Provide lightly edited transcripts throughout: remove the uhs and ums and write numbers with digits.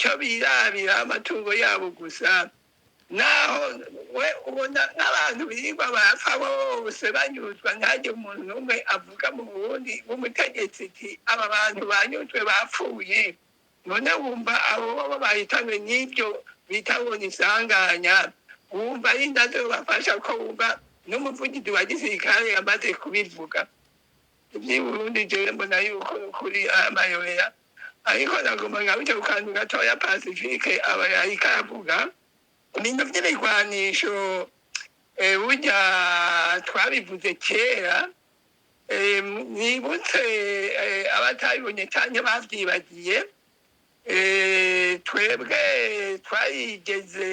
Icyo birabira amatungo yabo gusa. Naho we ubona nk'abantu birirwa barapfa bose banyuzwa, ntihagire umuntu n'umwe avuga mu Burundi w'umutegetsi ati aba bantu banyuzwe bapfuye. None wumva abo bo bahitanywe n'ibyo bita ngo ni isanganya, wumva ari nazo bafasha, ko wumva n'umuvugizi wa gisirikare yamaze kubivuga? Iby'i Burundi jewe mbona yuko kuri amayobera. Ariko nagomba ngaruke ku kantu gatoya Pacifique aba yariko aravuga, ibintu by'ibigwanisho. Burya twabivuze kera, nibutse abatabibonye canke bavyibagiye, twebwe twarigeze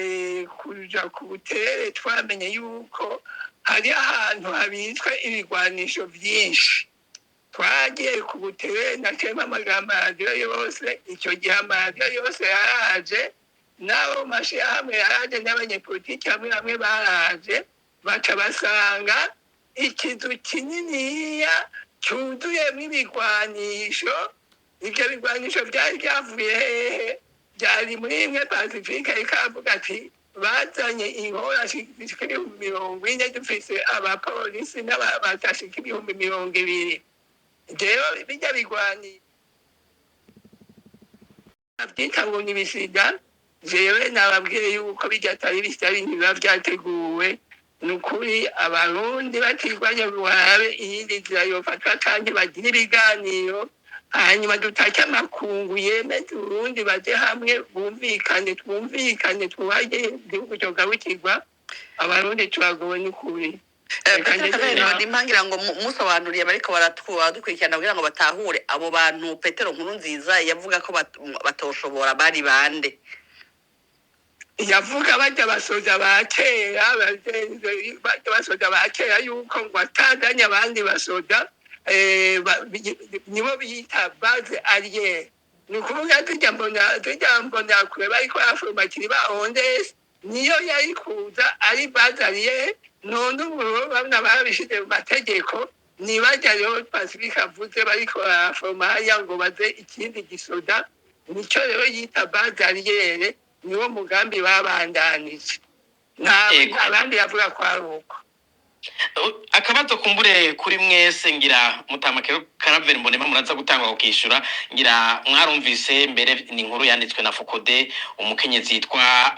kuja ku butere, twamenye yuko hari ahantu habitswe ibigwanisho vyinshi. Twagiye ku butere, nacemo amagambo amaradiyo yose. Icyo gihe amaradiyo yose yaraje, n'abo mashirahamwe yaraje, n'abanyepolitiki hamwe hamwe baraje, baca basanga ikizu kininiya cyuzuyemo ibigwanisho. Ibyo bigwanisho byari byavuye hehe? Byari muri imwe Pacifique ikavuga ati bazanye inkora zishika 40,000, dufise abapolisi n'abadashika 20,000. Rero bijya bigwani byita ngo ni ibisiga, jewe nababwiye yuko bijya atari ibisiga, ibintu biba byateguwe. Ni ukuri, Abarundi batirwanya barabe iyindi nzira yofatwa canke bagire ibiganiro, hanyuma dutake amakungu yemeze Uburundi, baje hamwe bumvikane, twumvikane, twubake igihugu cogarukirwa. Abarundi turagowe n'ukuri. Reka Petero ngeze Karaveri ngaho. Mbonimpa, ngo musobanuriye bariko baradukurikirana kugira ngo batahure, abo bantu Petero Nkurunziza yavuga ko batoshobora bari bande? Yavuga bajya basoza ba kera, bajya basoza ba kera, yuko ngo atazanye abandi basoda, nibo bita base arrière. Ni ukuvuga zijya mbona kure bariko barafuruma kiri ba ondesi, niyo yari kuza ari base arrière. None ubu bamwe babishize mu mategeko, nibajya rero Pacifique avuze bariko barafuruma hariya ngo baze ikindi gisoda, nico rero yita base arrière, niwo mugambi babandanije. Nta abandi yavuga ko ari uko. Akabazo kumbure kuri mwese, ngira mutama Karaveri Mbonimpa muraza gutanga kukishura. Ngira mwarumvise mbere ni inkuru yanditswe na Fokode, umukenyezi yitwa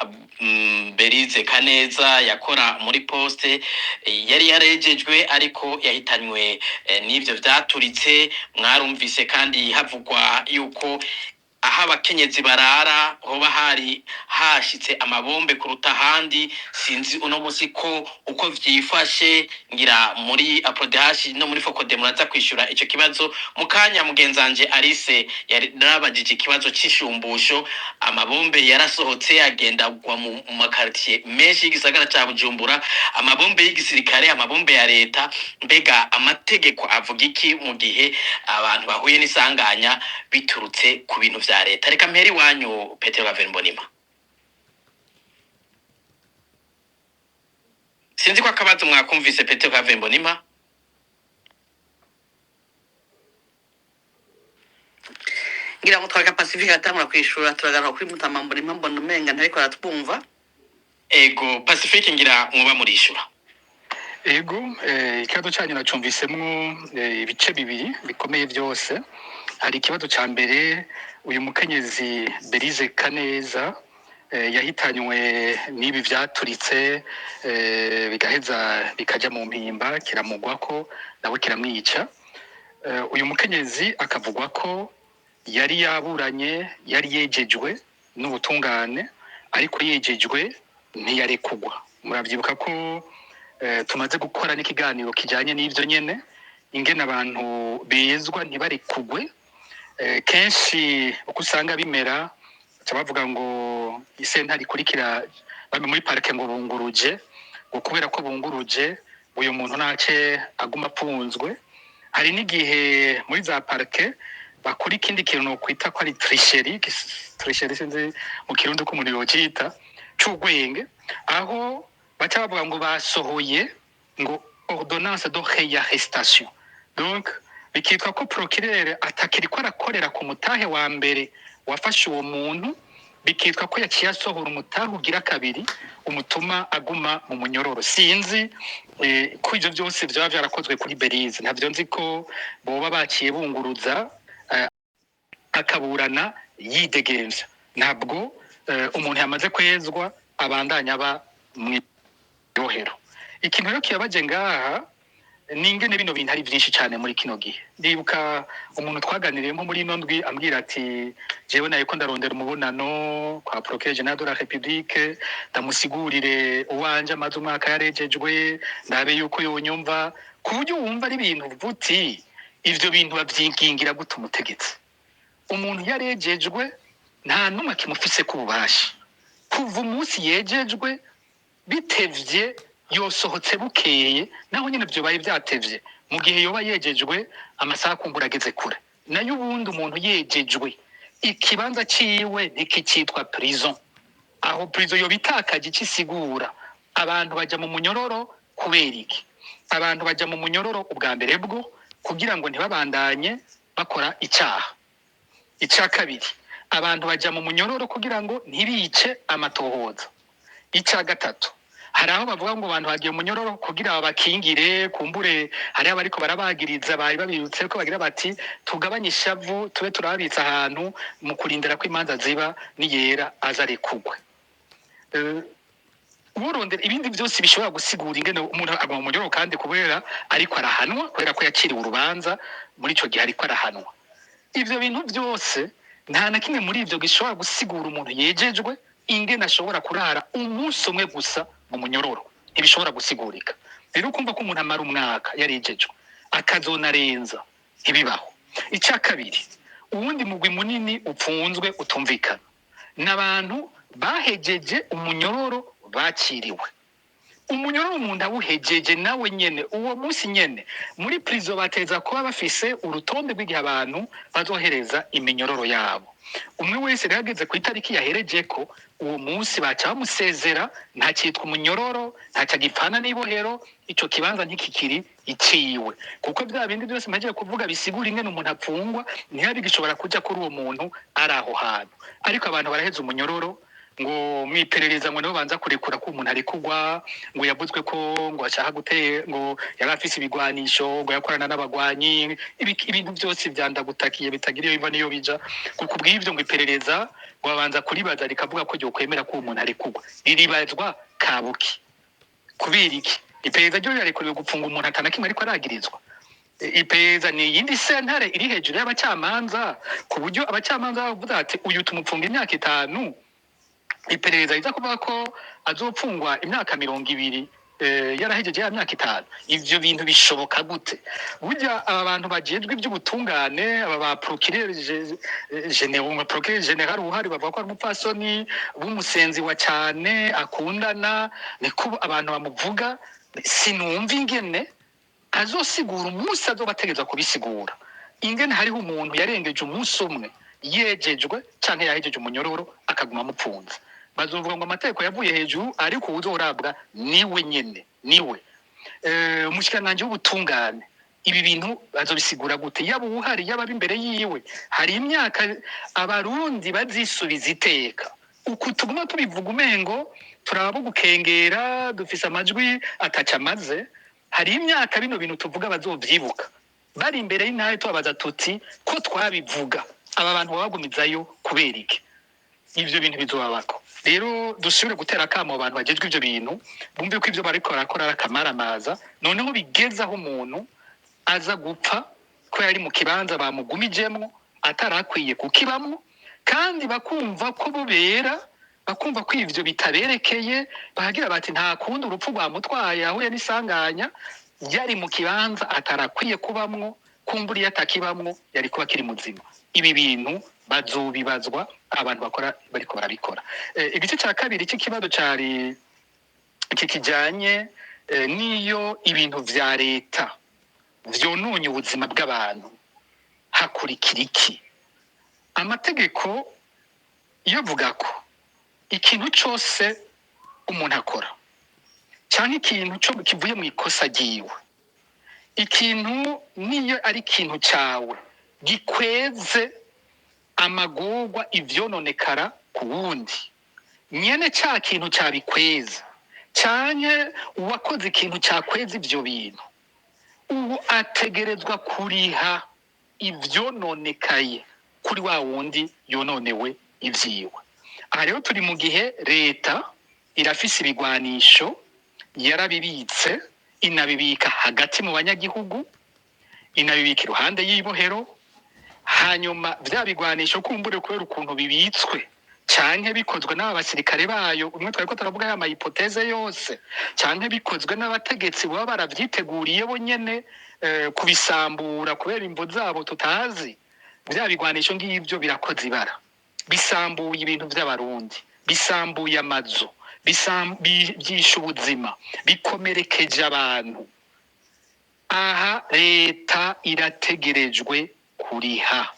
Berize Kaneza yakora muri poste, yari yarejejwe ariko yahitanywe n'ivyo vyaturitse. Mwarumvise kandi havugwa yuko aho abakenyezi barara hoba hari hashitse amabombe kuruta ahandi. Sinzi uno musi ko uko vyifashe. Ngira muri Aprodehashi no muri Fokode muraza kwishura ico kibazo mu kanya. Mugenzanje Alice yarabajije ikibazo c'ishumbusho. Amabombe yarasohotse agenda agwa mu makartier menshi y'igisagara ca Bujumbura, amabombe y'igisirikare, amabombe ya leta. Mbega amategeko avuga iki mu gihe abantu bahuye n'isanganya biturutse ku bintu vya leta? Reka mpere iwanyu, Petero Karaveri Mbonimpa. Sinzi ko akabazo mwakumvise, Petero Karaveri Mbonimpa. Ngira ngo twareka Pacifique atangura kwishura, turagaruka kuri mutama Mbonimpa, mbona umenga ntariko aratwumva. Ego, Pacifique, ngira mwoba murishura. Ego, ikibazo cyanyu nacumvisemwo ibice bibiri bikomeye byose. Hari ikibazo cya mbere, uyu mukenyezi Berize Kaneza yahitanywe n'ibi vyaturitse, bigaheza bikajya mu mpimba, kiramugwako nawe kiramwica. Uyu mukenyezi akavugwa ko yari yaburanye, yari yejejwe n'ubutungane, ariko yejejwe ntiyarekugwa. Murabyibuka ko tumaze gukora n'ikiganiro kijyanye n'ibyo nyene, ingene abantu bezwa ntibarekugwe. Kenshi uko usanga bimera, baca bavuga ngo isentare ikurikira bame muri parike ngo bunguruje, ngo kubera ko bunguruje uyu muntu nace aguma apfunzwe. Hari n'igihe muri za parike bakora ikindi kintu nokwita ko ari tricherie, tricherie sinzi mu Kirundi uko umuntu yocita, c'ugwenge, aho baca bavuga ngo basohoye ngo ordonnance de réarrestation, donc bikitwa ko procureur atakiriko arakorera ku mutahe wa mbere wafashe uwo muntu. Bikitwa ko yaciye asohora umutahe ugira kabiri umutuma aguma mu munyororo. Sinzi ko ivyo byose vyaba vyarakozwe kuri Berize, ntavyo nzi ko boba baciye bunguruza akaburana yidegemvya. Ntabwo umuntu yamaze kwezwa abandanya aba mw'ibohero. Ikintu rero kibabaje ngaha ni ingene bino bintu ari byinshi cyane muri kino gihe. Ndibuka umuntu twaganiriye nko muri ino ndwi ambwira ati: "Jewe naye ko ndarondera umubonano kwa procureur général de la République, ndamusigurire uwanje amaze umwaka yarejejwe, ndabe yuko yonyumva." Ku buryo wumva ari ibintu uvuga uti: "Ivyo bintu bavyingingira gute umutegetsi?" Umuntu yarejejwe, nta n'umwe akimufise ku bubasha. Kuva umunsi yejejwe, bitevye yosohotse, bukeye naho nyene vyobaye vyatevye mu gihe yoba yejejwe amasaha kumbura ageze kure. Nayo ubundi umuntu yejejwe, ikibanza ciwe ntikicitwa prison. Aho prison yoba itakaje ico isigura. Abantu baja mu munyororo kubera iki? Abantu baja mu munyororo ubwa mbere bwo kugira ngo ntibabandanye bakora icaha. Ica kabiri, abantu baja mu munyororo kugira ngo ntibice amatohoza. Icya gatatu, hari aho bavuga ngo abantu bagiye mu munyororo kugira babakingire, kumbure hariho abariko barabagiriza bari babibutse ko bagira bati: "Tugabanye ishavu, tube turababitsa ahantu mu kurindira ko imanza ziba, niyera aza arekugwe." Burondera ibindi byose bishobora gusigura ingene umuntu aguma mu munyororo, kandi kubera ariko arahanwa, kubera ko yakiriwe urubanza muri ico gihe ariko arahanwa. Ivyo bintu byose, nta na kimwe muri ivyo gishobora gusigura umuntu yejejwe ingene ashobora kurara umunsi umwe gusa mu munyororo. Ntibishobora gusigurika. Rero kumva ko umuntu amara umwaka yarejejwe akazonarenza, ntibibaho. Icya kabiri, uwundi mugwi munini upfunzwe utumvikana n'abantu bahejeje umunyororo bakiriwe. Umunyororo umuntu awuhejeje nawe nyene uwo munsi nyene muri prison bateza kuba bafise urutonde rw'igihe abantu bazohereza iminyororo yabo. Umwe wese rero ageze ku itariki yaherejeko, uwo munsi baca bamusezera. Ntakitwa umunyororo, ntacyo agipfana n'ibohero, ico kibanza ntikikiri iciwe, kuko bya bindi byose mpejeje kuvuga bisigura ingene umuntu apfungwa ntihabe gishobora kuja kuri uwo muntu ari aho hantu. Ariko abantu baraheza umunyororo, ngo mwiperereza ngo nibo banza kurekura ko umuntu ari kugwa, ngo yavuzwe ko ngo ashaka gute, ngo yari afise ibigwanisho, ngo yakorana n'abagwanyi, ibintu byose vyandagutakiye bitagira iyo biva n'iyo bija. Kuko ubw'ivyo ngo iperereza ngo babanza kuribaza rikavuga ko ryokwemera ko uwo muntu ari kugwa. Riribazwa kabuki? Kubera iki iperereza ryo rirarekuriwe gupfunga umuntu atana kimwe ariko aragirizwa? Iperereza ni iyindi sentare iri hejuru y'abacamanza, ku buryo abacamanza bavuga ati: "Uyu tumupfunga imyaka 5," iperereza riza kuvuga ko azopfungwa imyaka 20 yarahejeje ya myaka 5? Ivyo bintu bishoboka gute? Burya aba bantu bajejwe iby'ubutungane, aba ba procureur général, procureur général uhari bavuga ko ari umupfasoni w'umusenzi wa cyane akundana, niko abantu bamuvuga. Sinumva ingene azosigura umunsi azoba ategerezwa kubisigura, ingene hariho umuntu yarengeje umunsi umwe yejejwe canke yahejeje umunyororo akaguma amupfunze. Bazovuga ngo amategeko yavuye hejuru, ariko uwuzorabwa niwe nyene, niwe umushikiranganji w'ubutungane. Ibi bintu bazobisigura gute? Yaba uwuhari, yaba imbere yiwe, hari imyaka abarundi bazisubiza iteka. Uku tuguma tubivuga umengo turaba gukengera, dufise amajwi ataca amaze. Hari imyaka bino bintu tuvuga bazovyibuka bari imbere y'intahe, tubabaza tuti: "Ko twabivuga, aba bantu babagumizayo kubera iki?" Ivyo bintu bizobabako. Rero dusubire gutera akamo abantu bajejwe ivyo bintu, bumve ko ivyo bariko barakora ari akamaramaza. Noneho bigeze aho umuntu aza gupfa ko yari mu kibanza bamugumijemwo atarakwiye kukibamwo, kandi bakumva ko bubera, bakumva ko ivyo bitaberekeye, bahagira bati: "Nta kundi, urupfu rwamutwaye, yahuye n'isanganya, yari mu kibanza atarakwiye kubamwo, kumbura iyo atakibamwo yari kuba akiri muzima." Ibi bintu bazobibazwa abantu bakora bariko barabikora. Igice cya kabiri cy'ikibazo cari iki kijanye n'iyo ibintu vya leta vyononye ubuzima bw'abantu hakurikira iki. Amategeko iyo avuga ko ikintu cose umuntu akora canke ikintu co kivuye mu ikosa ryiwe, ikintu niyo ari ikintu cawe gikweze amagorwa, ivyononekara. ku wundi, nyene ca kintu cabikweza canke uwakoze ikintu cakweza ivyo bintu, ubu ategerezwa kuriha ivyononekaye kuri wa wundi yononewe ivyiwe. Aha rero turi mu gihe leta irafise ibigwanisho, yarabibitse, inabibika hagati mu banyagihugu, inabibika iruhande y'ibohero. Hanyuma vya bigwanisho, kumbure kubera ukuntu bibitswe canke bikozwe n'aba basirikare bayo, umwe twariko turavuga ya ma hypothèses yose, canke bikozwe n'abategetsi baba baravyiteguriye bo nyene kubisambura kubera imvo zabo tutazi, vya bigwanisho ngivyo birakoze ibara, bisambuye ibintu vy'Abarundi, bisambuye amazu, byishe ubuzima, bikomerekeje abantu. Aha leta irategerejwe kuriha,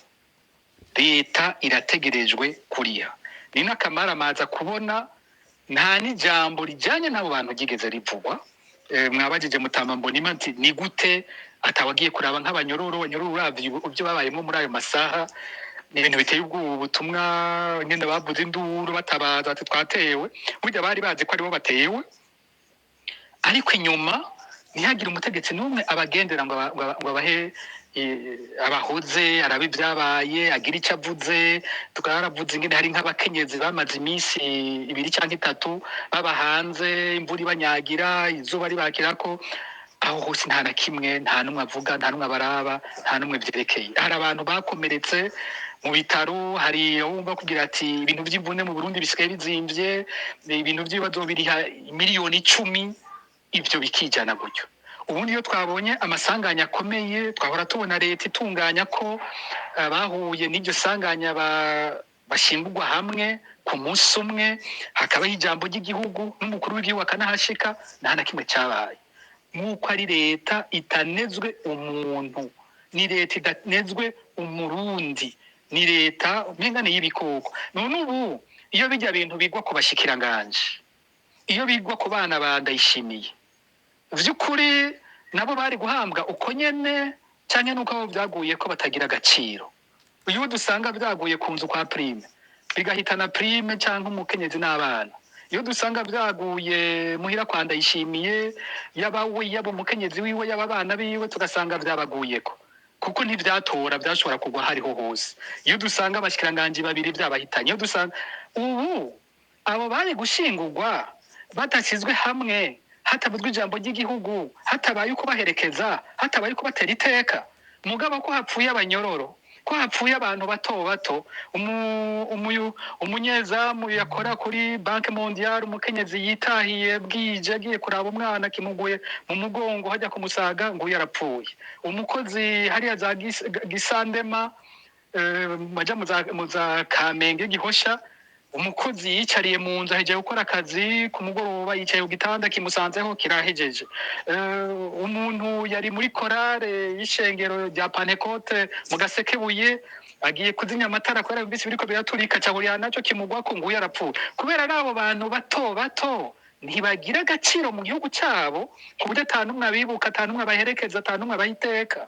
leta irategerejwe kuriha. Ni n'akamaramaza kubona nta n'ijambo rijanye n'abo bantu ryigeze rivugwa. Mwabajije mutama Mbonimpa nti ni gute atawagiye kuraba nk'abanyororo? Abanyororo uravye ibyo babayemwo muri ayo masaha, ni ibintu biteye ubwoba. Ubutumwa nyene bavuze induru batabaza bati twatewe, burya bari bazi ko aribo batewe. Ariko inyuma ntihagire umutegetsi n'umwe abagendera ngo abahe abahoze, arabe ibyabaye, agira icyo avuze. Twaravuze ingene hari nk'abakenyezi bamaze iminsi 2 cyangwa 3 baba hanze, imvura ibanyagira, izuba ribakirako. Aho hose nta na kimwe, nta n'umwe avuga, nta n'umwe abaraba, nta n'umwe vyerekeye. Hari abantu bakomeretse mu bitaro, hari aho wumva kugira ati ibintu by'imvune mu Burundi bisigaye bizimvye, ibintu by'ibibazo biriha miliyoni 10, ivyo bikijana gutyo. Ubundi iyo twabonye amasanganya akomeye, twahora tubona leta itunganya ko abahuye n'iryo sanganya bashingurwa hamwe ku munsi umwe, hakabaho ijambo ry'igihugu n'umukuru w'igihugu akanahashika. Nta na kimwe cyabaye. Nk'uko ari leta itanezwe umuntu, ni leta idanezwe Umurundi, ni leta mpengane y'ibikoko. None ubu iyo bijya bintu bigwa ku bashikiranganje, iyo bigwa ku bana ba Ndayishimiye, vy'ukuri nabo bari guhambwa uko nyene, canke nuko abo vyaguye ko batagira agaciro? Uyu dusanga vyaguye ku nzu kwa Prime, bigahitana Prime canke umukenyezi n'abana, iyo dusanga vyaguye muhira kwa Ndayishimiye, yaba we, yaba umukenyezi wiwe, yaba abana biwe, tugasanga vyabaguyeko, kuko ntivyatora, vyashobora kugwa hariho hose, iyo dusanga abashikiranganji babiri vyabahitanye, iyo dusanga ubu abo bari gushingurwa badashyizwe hamwe, hatavuzwe ijambo ry'igihugu, hatabaye uko baherekeza, hatabaye uko batera iteka. Mugabo ko hapfuye abanyororo, ko hapfuye abantu bato bato, umunyezamu yakora kuri Banque Mondiale, umukenyezi yitahiye bwije agiye kuraba umwana kimuguye mu mugongo hajya kumusaga ngo uyu yarapfuye, umukozi hariya za Gisandema, baja mu za Kamenge, Gihosha, umukozi yicariye mu nzu ahejeje gukora akazi ku mugoroba, yicaye ku gitanda kimusanzeho kirahejeje. Umuntu yari muri korale y'ishengero rya Pantekote mu Gasekebuye, agiye kuzimya amatara kubera yumvise ibiriko biraturika, cahurira naco kimugwako, nguyu arapfuye. Kubera ari abo bantu bato bato ntibagira agaciro mu gihugu cabo, ku buryo ata n'umwe abibuka, ata n'umwe abaherekeza, ata n'umwe abaha iteka.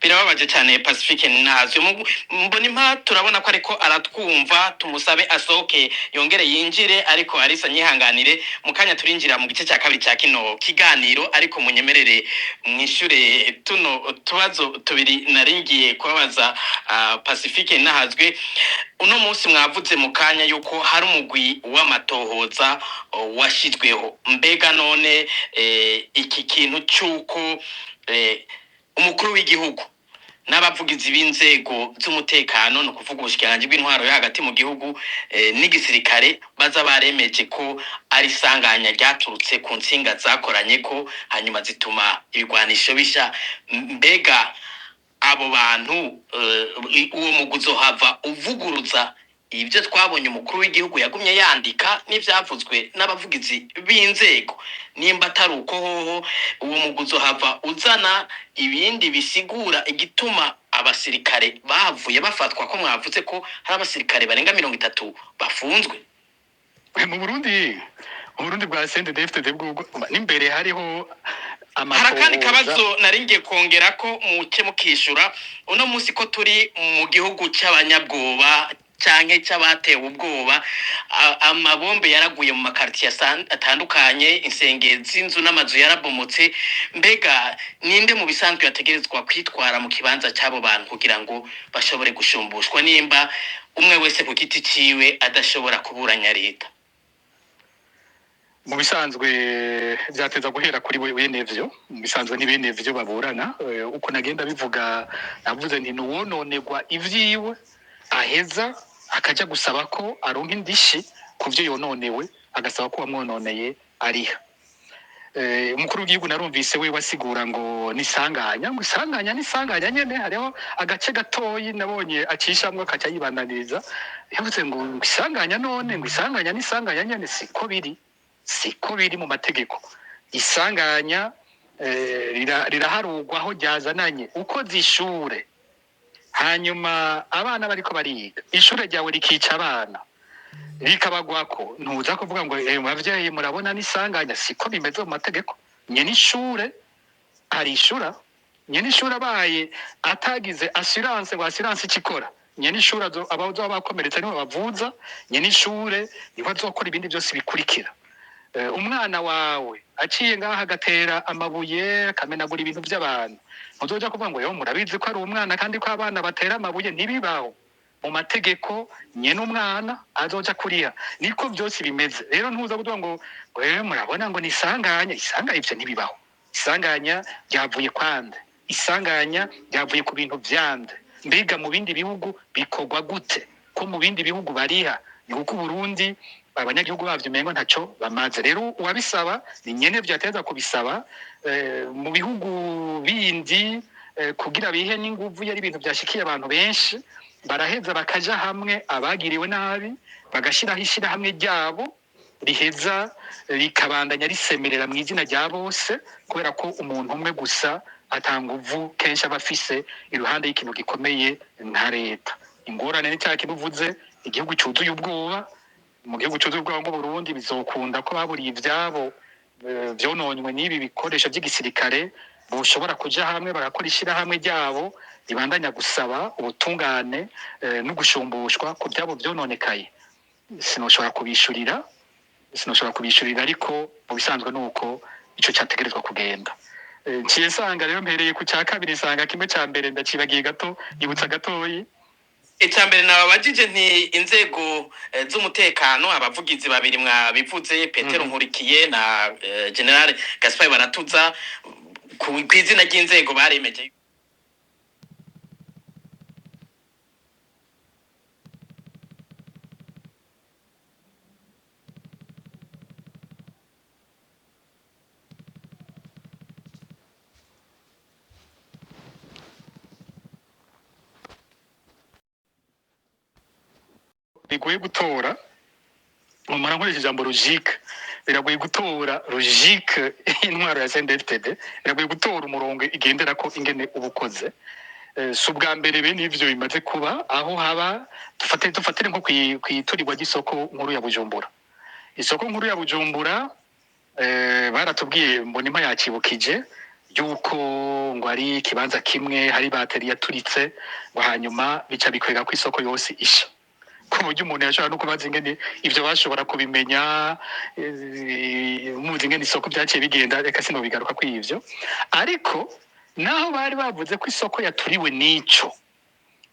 Birababaje cyane. Pacifique ntazwi Mbonimpa, turabona ko ariko aratwumva, tumusabe asohoke yongere yinjire. Ariko Arisa, nyihanganire, mu kanya turinjira mu gice cya kabiri cya kino kiganiro, ariko munyemerere mwishyure tuno tubazo tubiri naringiye kubabaza. Pacifique Nahazwe, uno munsi mwavuze mu kanya yuko hari umugwi w'amatohoza washyizweho. Mbega none iki kintu cy'uko umukuru w'igihugu n'abavugizi b'inzego z'umutekano, ni ukuvuga ubushikiranganji bw'intwaro yo hagati mu gihugu n'igisirikare, baza baremeje ko ari isanganya ryaturutse ku ntsinga zakoranye ko hanyuma zituma ibigwanisho bisha, mbega abo bantu uwo mugwi uzohava uvuguruza ibyo twabonye umukuru w'igihugu yagumye yandika n'ivyavuzwe n'abavugizi b'inzego? Nimba atari uko hoho, uwo mugwi uzohava uzana ibindi bisigura igituma abasirikare bavuye bafatwa, ko mwavuze ko hari abasirikare barenga 30 bafunzwe? Mu Burundi, mu Burundi bwa CNDD-FDD bw'ubwo n'imbere hariho Hari akandi amatohoza. kabazo nari ngiye kongera ko muke mukishura. Uno munsi ko turi mu gihugu cy'abanyabwoba. Canke c'abatewe ubwoba. Amabombe yaraguye mu makartier atandukanye, insenge z'inzu n'amazu yarabomotse. Mbega ninde mu bisanzwe yategerezwa kwitwara mu kibanza c'abo bantu kugira ngo bashobore gushumbushwa, nimba umwe wese ku giti ciwe adashobora kuburanya leta? Mu bisanzwe byateza guhera kuri bene vyo. Mu bisanzwe ni bene vyo baburana. Uko nagenda bivuga, navuze nti nuwononegwa ivyiwe aheza akaja gusaba ko aronka indishi ku vyo yononewe, agasaba ko uwamwononeye ariha. Umukuru w'igihugu narumvise we wasigura ngo nisanganya, ngo isanganya nisanganya nyene. Hariho agace gatoyi nabonye acishamwo akaca yibandaniriza, yavuze ngo isanganya, none ngo isanganya nisanganya nyene. Siko biri, siko biri mu mategeko. Isanganya riraharugwa aho ryazananye. Ukoze ishure, hanyuma abana bariko bariga, ishure ryawe rikica abana rikabagwako, ntuza kuvuga ngo bavyeyi murabona n'isanganya. Siko bimeze mu mategeko. Nyene ishure arishura. Nyene ishure abaye atagize assurance, ngo assurance ikikora, nyene ishure abazoba bakomeretse nibo bavuza, nyene ishure niwe azokora ibindi byose bikurikira. Umwana wawe aciye ngaha agatera amabuye akamenagura ibintu by'abantu, ntuzoja kuvuga ngo yo murabizi ko ari umwana kandi ko abana batera amabuye. Ntibibaho mu mategeko. Nyene umwana azoja kuriha. Niko byose bimeze. Rero ntuza kuvuga ngo murabona ngo nisanganya. Isanganya ivyo ntibibaho. Isanganya ryavuye kwande? Isanganya ryavuye ku bintu vyande? Mbega mu bindi bihugu bikorwa gute? Ko mu bindi bihugu bariha, ni kuko Burundi abanyagihugu bavyo umengo ntaco bamaze. Rero uwabisaba ni nyene vyateza kubisaba. Mu bihugu bindi, kugira bihe n'inguvu, yari ibintu vyashikiye abantu benshi, baraheza bakaja hamwe abagiriwe nabi, bagashiraho ishirahamwe ryabo riheza rikabandanya risemerera mu izina rya bose, kubera ko umuntu umwe gusa atanguvu kenshi aba afise iruhande y'ikintu gikomeye nka leta. Ingorane ni cya kintu uvuze, igihugu cyuzuye ubwoba. Mu gihugu cyuzuye ubwoba nk'Uburundi, bizokunda ko baburiye ivyabo vyononywe n'ibi bikoresho by'igisirikare boshobora kuja hamwe bagakora ishirahamwe ryabo ribandanya gusaba ubutungane no gushumbushwa ku byabo vyononekaye? Sinoshobora kubishurira, sinoshobora kubishurira, ariko mu bisanzwe nuko ico cyategerezwa kugenda. Nciye nsanga rero mpereye ku cya kabiri, nsanga kimwe cya mbere ndacibagiye gato, nyibutsa gatoyi. Icya mbere nababajije nti inzego z'umutekano, abavugizi babiri mwabivuze, Petero Nkurikiye na General Gaspar Baratuza, ku izina ry'inzego baremeje Bigoye gutora, mumara nkoresha ijambo logique, biragoye gutora logique y'intwaro ya CNDD-FDD, biragoye gutora umurongo igendera ko ingene uba ukoze. Si ubwa mbere bene ivyo bimaze kuba, aho haba dufatire nko kwiturirwa ry'isoko nkuru ya Bujumbura. Isoko nkuru ya Bujumbura, baratubwiye, Mbonimpa yakibukije, yuko ngo ari ikibanza kimwe hari bateri yaturitse, ngo hanyuma bica bikwega ko isoko yose isha, ku buryo umuntu yashobora no kubaza ingene ivyo bashobora kubimenya. Muzi ingene isoko byaciye bigenda, reka sinobigaruka kuri ivyo. Ariko naho bari bavuze ko isoko yaturiwe n'ico,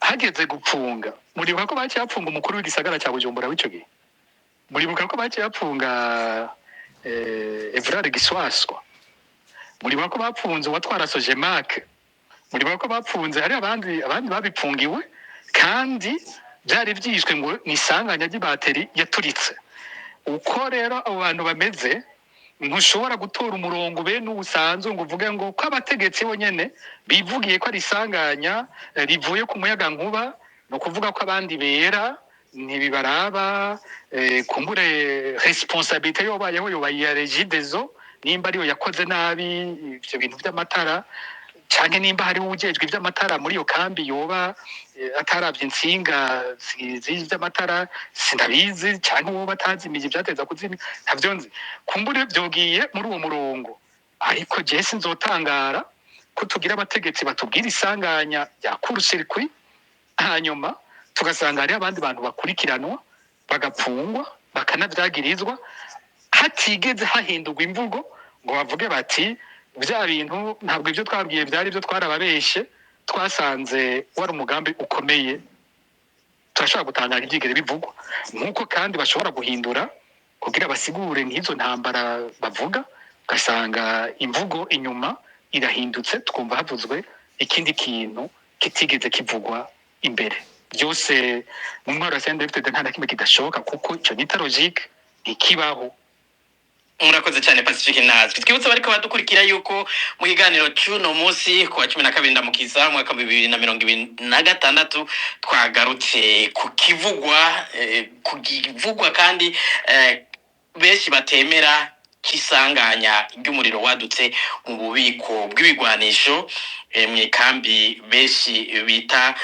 hageze gupfunga, muribuka ko baciye bapfunga umukuru w'igisagara cya Bujumbura w'ico gihe? Muribuka ko baciye bapfunga Evrard Giswaswa? Muribuka ko bapfunze uwatwara Sojemak? Muribuka ko bapfunze, hari abandi babipfungiwe, kandi byari byishwe ngo ni isanganya ry'ibateri yaturitse. Uko rero abo bantu bameze, ntushobora gutora umurongo bene ubusanzwe ngo uvuge ngo ko abategetsi bonyene bivugiye ko ari isanganya rivuye ku muyaga nkuba, ni ukuvuga ko abandi bera ntibibaraba. Kumbure responsabilité yobayeho yoba iya Regideso, nimba ariyo yakoze nabi ivyo bintu vy'amatara, canke nimba hariho uwujejwe ivy'amatara muri iyo kambi yoba ataravye intsinga z'ivy'amatara, sindabizi, canke uwo batazimije ivyateza kuzimya, ntavyo nzi. Kumbure vyogiye muri uwo murongo, ariko jewe sinzotangara ko tugira abategetsi batubwira isanganya rya court-circuit, hanyuma Tugasanga hariho abandi bantu bakurikiranwa, bagapfungwa, bakanavyagirizwa, hatigeze hahindurwa imvugo ngo bavuge bati: "Bya bintu ntabwo ibyo twabwiye byari byo, twarababeshe, twasanze wari umugambi ukomeye." Turashobora gutangara ibyigere bivugwa nk'uko kandi bashobora guhindura kugira basigure nk'izo ntambara bavuga, ugasanga imvugo inyuma irahindutse, twumva havuzwe ikindi kintu kitigeze kivugwa imbere. Byose mu ntwaro ya CNDD-FDD nta na kimwe kidashoboka, kuko icyo nita logique ntikibaho. Murakoze cyane, Pacifique Ntazwi. Twibutse bariko badukurikira yuko mu kiganiro c'uno munsi, ku wa 12 Ndamukiza, mwaka wa 2026, twagarutse ku kivugwa kandi benshi batemera, k'isanganya ry'umuriro wadutse mu bubiko bw'ibigwanisho mw'ikambi benshi bita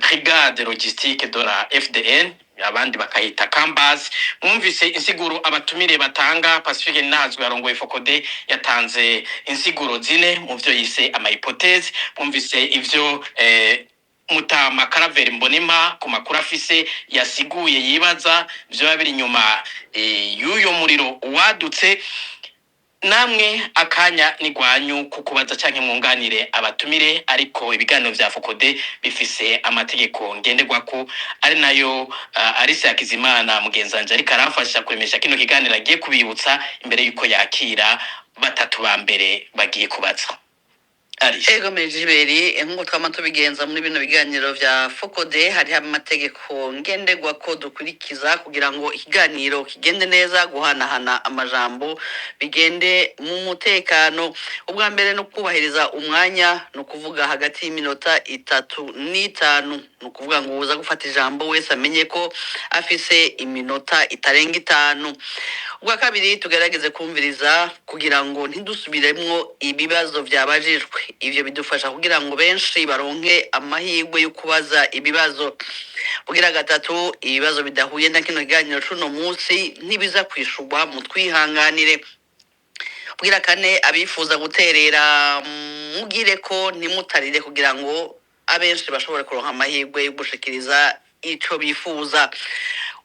brigade logistique de la FDN, abandi bakayita Kambas. Mwumvise insiguro abatumire batanga. Pacifique Ntazwi arongoye FOCODE yatanze insiguro zine mu vyo yise ama hypothèses. Mwumvise ivyo Mutama Karaveri Mbonima, ku makuru afise, yasiguye yibaza vyoba biri inyuma y'uyo muriro wadutse. Namwe akanya ni gwanyu kukubaza canke mwunganire abatumire, ariko ibiganiro vya FOCODE bifise amategeko ngenderwako, ari nayo Alice Hakizimana mugenzanje ariko aramfasha kuremesha kino kiganiro agiye kubibutsa imbere yuko yakira batatu ba mbere bagiye kubaza. Alice. Ego Mejiberi, nk'uko twama tubigenza muri bino biganiro vya FOCODE, hariho amategeko ngenderwa ko dukurikiza kugira ngo ikiganiro kigende neza, guhanahana amajambo bigende mu mutekano. Ubwa mbere no kubahiriza umwanya, ni ukuvuga hagati y'iminota 3 n'5. Ni ukuvuga ngo uza gufata ijambo wese amenye ko afise iminota itarenga 5. Ubwa kabiri, tugerageze kumviriza kugira ngo ntidusubiremwo ibibazo vyabajijwe. Ivyo bidufasha kugira ngo benshi baronke amahirwe yo kubaza ibibazo. Kugira gatatu, ibibazo bidahuye na kino kiganiro c'uno munsi ntibiza kwishurwa, mutwihanganire. Kugira kane, abifuza guterera mugire ko ntimutarire, kugira ngo abenshi bashobore kuronka amahirwe yo gushikiriza ico bifuza.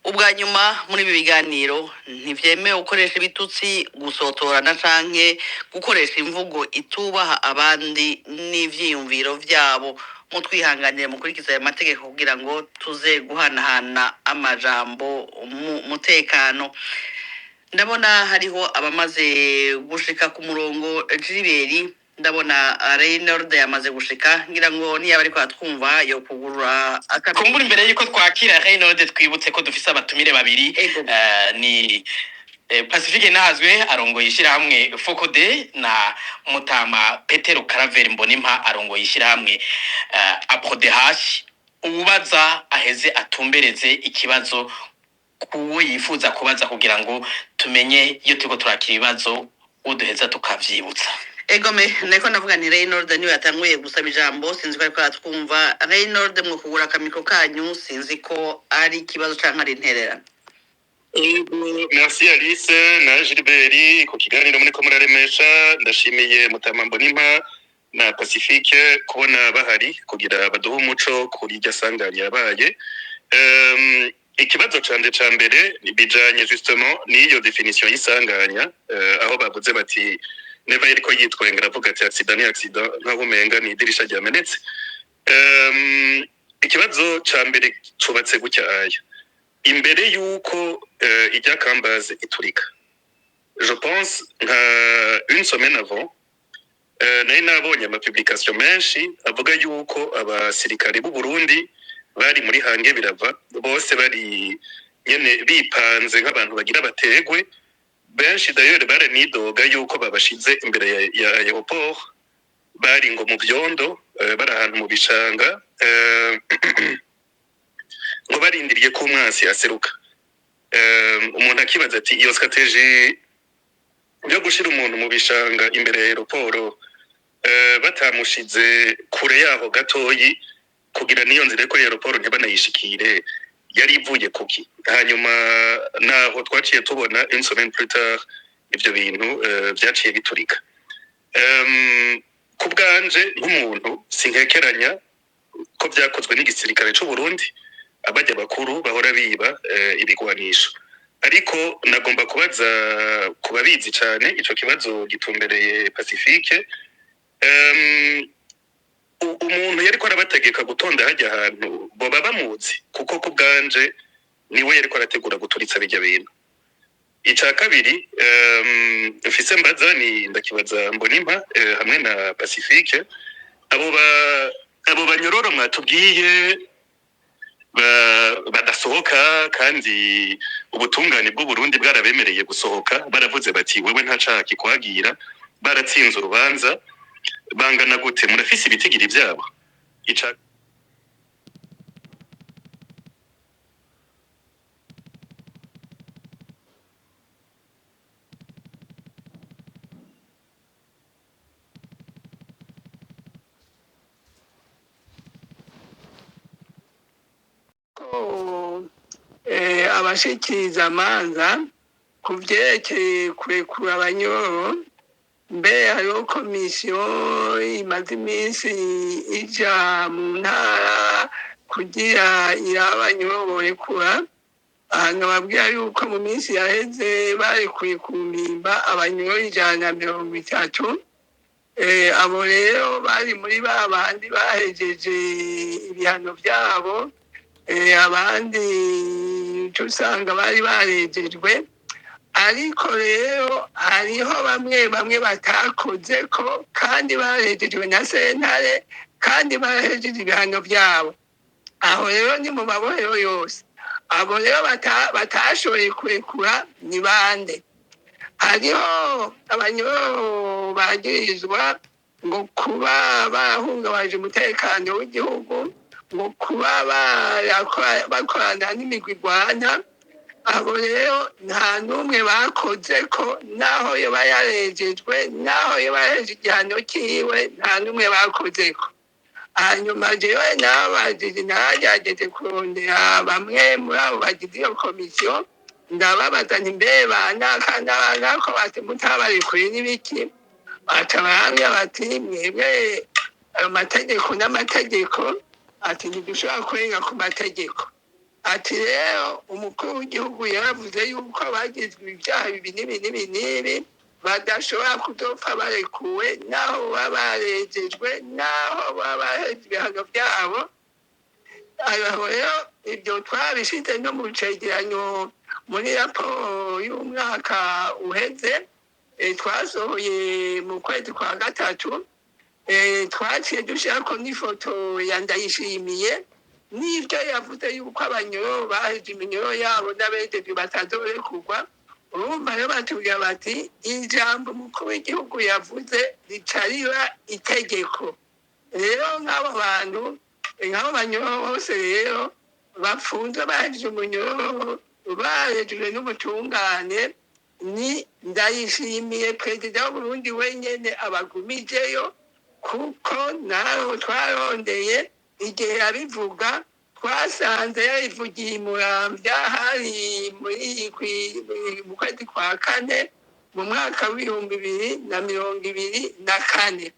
Ubwa nyuma, muri ibi biganiro ntivyemewe gukoresha ibitutsi, gusotorana canke gukoresha imvugo itubaha abandi n'ivyiyumviro vyabo. Mutwihanganire, mukurikize ayo mategeko kugira ngo tuze guhanahana amajambo mu mutekano. Ndabona hariho abamaze gushika ku murongo. Gilbert, ndabona Reynold yamaze gushika, ngira ngo niyaba ariko atwumva yo kugurura Kumbura imbere yuko twakira Reynold, twibutse ko dufise abatumire babiri. Ego. Ni Pacifique Ntazwe arongoye ishyirahamwe FOCODE na Mutama Petero Karaveri Mbonimpa arongoye ishyirahamwe APRODH. Uwubaza aheze atumbereze ikibazo kuwo yifuza kubaza, kugira ngo tumenye iyo turiko turakira ibibazo uwo duheza tukavyibutsa. Egome, niko ndavuga ni Reynold niwe yatanguye gusaba ijambo, sinzi ko ariko aratwumva. Reynold, mwo kugura akamiko kanyu, sinzi ko ari ikibazo canke ari intererano. Ego, merci Alice na Gilbert ku kiganiro muriko muraremesha. Ndashimiye Mutama Mbonimpa na Pacifique kubona bahari kugira baduhe umuco kuri iryo sanganya yabaye. Ikibazo canje ca mbere bijanye justement n'iyo définition y'isanganya, aho bavuze bati Neva yariko yitwenga aravuga ati: "Accident ni accident", nkaho umenga ni idirisha ryamenetse. Ikibazo ca mbere cubatse gutya: aya imbere yuko ijya Kambaze iturika, je pense nka une semaine avant, nari nabonye ama publications menshi avuga yuko abasirikare b'u Burundi bari muri hange birava bose, bari nyene bipanze nk'abantu bagira bategwe. Benshi d'ailleurs baranidoga yuko babashize imbere ya aéroport, bari ngo mu vyondo, bari ahantu mu bishanga, ngo barindiriye ko umwansi aseruka. Umuntu akibaza ati: iyo stratégie yo gushira umuntu mu bishanga imbere ya aéroport, batamushize kure yaho gatoyi kugira niyo nzira yo kuri aéroport ntibanayishikire, yari ivuye kuki? Hanyuma naho twaciye tubona une semaine plus tard ivyo bintu vyaciye biturika. Ku bwanje nk'umuntu, sinkekeranya ko vyakozwe n'igisirikare c'u Burundi. Abajya bakuru bahora biba ibigwanisho. Ariko nagomba kubaza ku babizi cyane, ico kibazo gitumbereye Pacifique. Umuntu yariko arabategeka gutonda hajya ahantu boba bamuzi, kuko ku bwanje niwe yariko arategura guturitsa bijya bintu. Icya kabiri mfise mbaza ni ndakibaza Mbonimpa hamwe na Pacifique: abo banyororo mwatubwiye badasohoka, kandi ubutungane bw'u Burundi bwarabemereye gusohoka, baravuze bati wewe nta caha kikwagira, baratsinze urubanza, bangana gute? Murafise ibitigiri byabo? Ica Ko abashikiriza amanza ku vyerekeye kurekura abanyororo, mbe hariho komisiyo imaze iminsi ija mu ntara kugira irabe abanyororo borekura. Ahantu babwira yuko mu minsi yaheze barekuye ku Mpimba abanyororo 130. Abo rero bari muri ba bandi bahejeje ibihano vyabo, abandi uca usanga bari barejejwe. Ariko rero hariho bamwe bamwe batakoze ko kandi barejejwe na sentare, kandi bahejeje ibihano vyabo. Aho rero ni mu mabohero yose. Abo rero batashoboye kurekura ni bande? Hariho abanyororo bagirizwa ngo kuba barahungabanije umutekano w'igihugu, ngo kuba bakorana n'imigwi igwana. Abo rero nta n'umwe bakoze ko, naho yoba yarejejwe, naho yoba yahejeje igihano ciwe, nta n'umwe bakozeko. Hanyuma jewe nabajije, naragerageje kurondera bamwe muri abo bagize iyo komisiyo, ndababaza nti mbe banaka n'abanaka bati mutabarekuye n'ibiki? Baca barambwira bati mwebwe ayo mategeko n'amategeko, ati ntidushobora kurenga ku mategeko. Ati rero umukuru w'igihugu yaravuze yuko bagizwe ibyaha ibi n'ibi n'ibi n'ibi badashobora kudopfa barekuwe, naho baba barejejwe, naho baba bahejeje ibihano byabo. Aho rero ibyo twabishyize no mu cegeranyo muri raporo y'umwaka uheze, twasohoye mu kwezi kwa gatatu. Twaciye dushyirako n'ifoto ya Ndayishimiye n'ibyo yavuze yuko abanyororo baheje iminyoro yabo n'abejeje batazorekurwa. Urumva rero batubwira bati ijambo umukuru w'igihugu yavuze rica riba itegeko. Rero nk'abo bantu, nk'abo banyororo bose rero bafunzwe bahejeje umunyororo, barejejwe n'ubutungane, ni Ndayishimiye perezida w'Uburundi wenyene abagumijeyo, kuko naho twarondeye igihe yabivuga twasanze yabivugiye i Muramvya, hari muri mu kwezi kwa kane mu mwaka w'2024.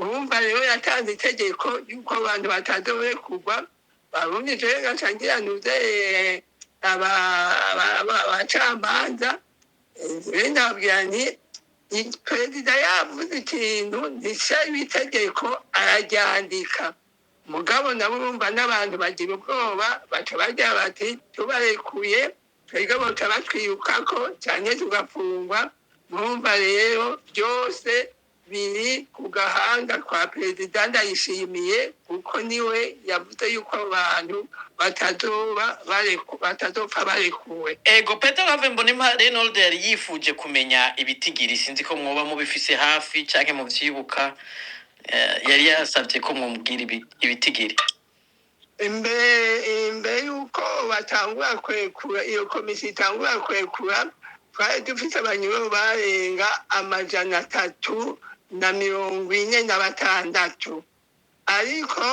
Urumva rero yatanze itegeko yuko abantu batazorekurwa. Barumije gaca ngira abacamanza ndababwira nti perezida yavuze ikintu ntishyiraho itegeko araryandika. Mugabo nabo urumva n'abantu bagira ubwoba, baca bagira bati tubarekuye twebwe boca batwirukako canke tugafungwa. Murumva rero byose biri ku gahanga kwa perezida Ndayishimiye, kuko niwe yavuze yuko abantu batazoba batazopfa barekuwe. Ego, Peter Have Mbonimpa, Reynold yari yifuje kumenya ibitigiri, sinzi ko mwoba mubifise hafi canke muvyibuka. Yari yasavye ko mwomubwira ibitigiri. Imbere yuko batangura kurekura, iyo komisiyo itangura kurekura, twari dufite abanyururu barenga 346. Ariko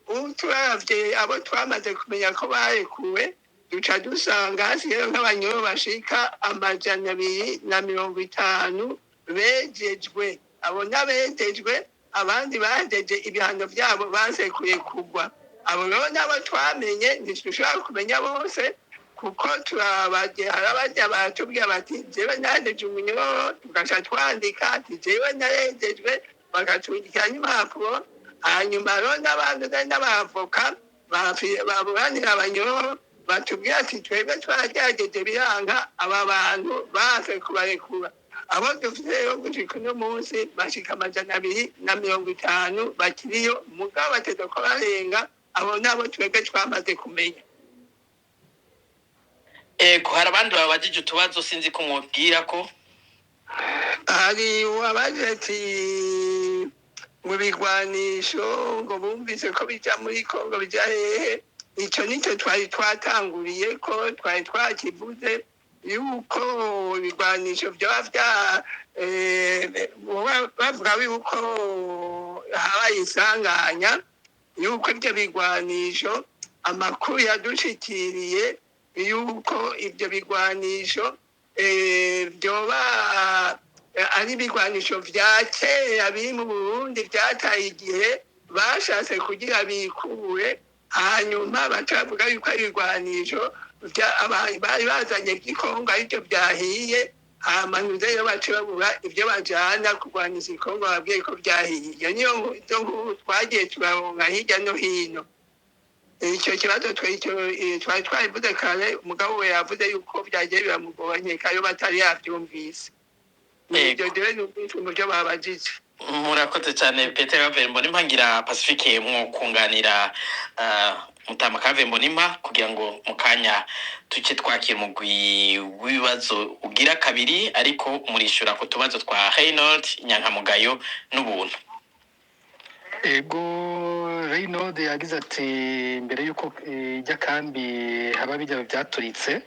ubu turavye abo twamaze kumenya ko barekuwe, duca dusanga hasigaye nk'abanyururu bashika 250 bejejwe. Abo n'abejejwe, abandi bahejeje ibihano vyabo basekuye kugwa. Abo rero nabo twamenye, ntidushobora kumenya bose kuko turabagiye. Hari abajya baratubwira bati: "Jewe nandeje umunyororo," tugaca twandika ati: "Jewe narejejwe," bakatwandikira n'impapuro. Hanyuma rero n'abandi n'abavoka baburanira abanyororo batubwira ati: "Twebwe twagerageje biranga, aba bantu banse kubarekura." Abo dufite rero gushika uno munsi bashika 250 bakiriyo, mugabo bateza ko barenga. Abo nabo twebwe twamaze kumenya. Ego, hari abandi babajije utubazo, sinzi ko mwobwira ko Hari uwabaje ati mu bigwanisho ngo bumvise ko bija muri Kongo, bija hehe? Ico nico twari twatanguriye ko twari twakivuze yuko ibigwanisho vyoba vya bavuga yuko habaye isanganya, yuko ivyo bigwanisho, amakuru yadushikiriye yuko ivyo bigwanisho vyoba ari ibigwanisho vya kera biri mu Burundi vyataye igihe, bashatse kugira bikure. Hanyuma baca bavuga yuko ari ibigwanisho bari bazanye vy'ikongo arivyo vyahiye. Hama rero bace babura ivyo bajana kurwaniza ikongo, babwiye ko vyahiye. Iyo niyo izo nkuru twagiye turaronka hirya no hino. Icyo kibazo twari twabivuze kare, umugabo we yavuze yuko byagiye biramugora, nkeka yo batari yavyumvise. Ibyo rero numvise mu byo babajije. Murakoze cyane, Peter Claver Mbonimpa. Ngira Pacifique mwo kunganira Mutama Claver Mbonimpa kugira ngo mu kanya tuce twakira umugwi w'ibibazo ugira kabiri, ariko murishura ku tubazo twa Reynold Nyankamugayo n'ubuntu. Ego, Reynold yagize ati mbere y'uko ijya kambi haba bijya byaturitse,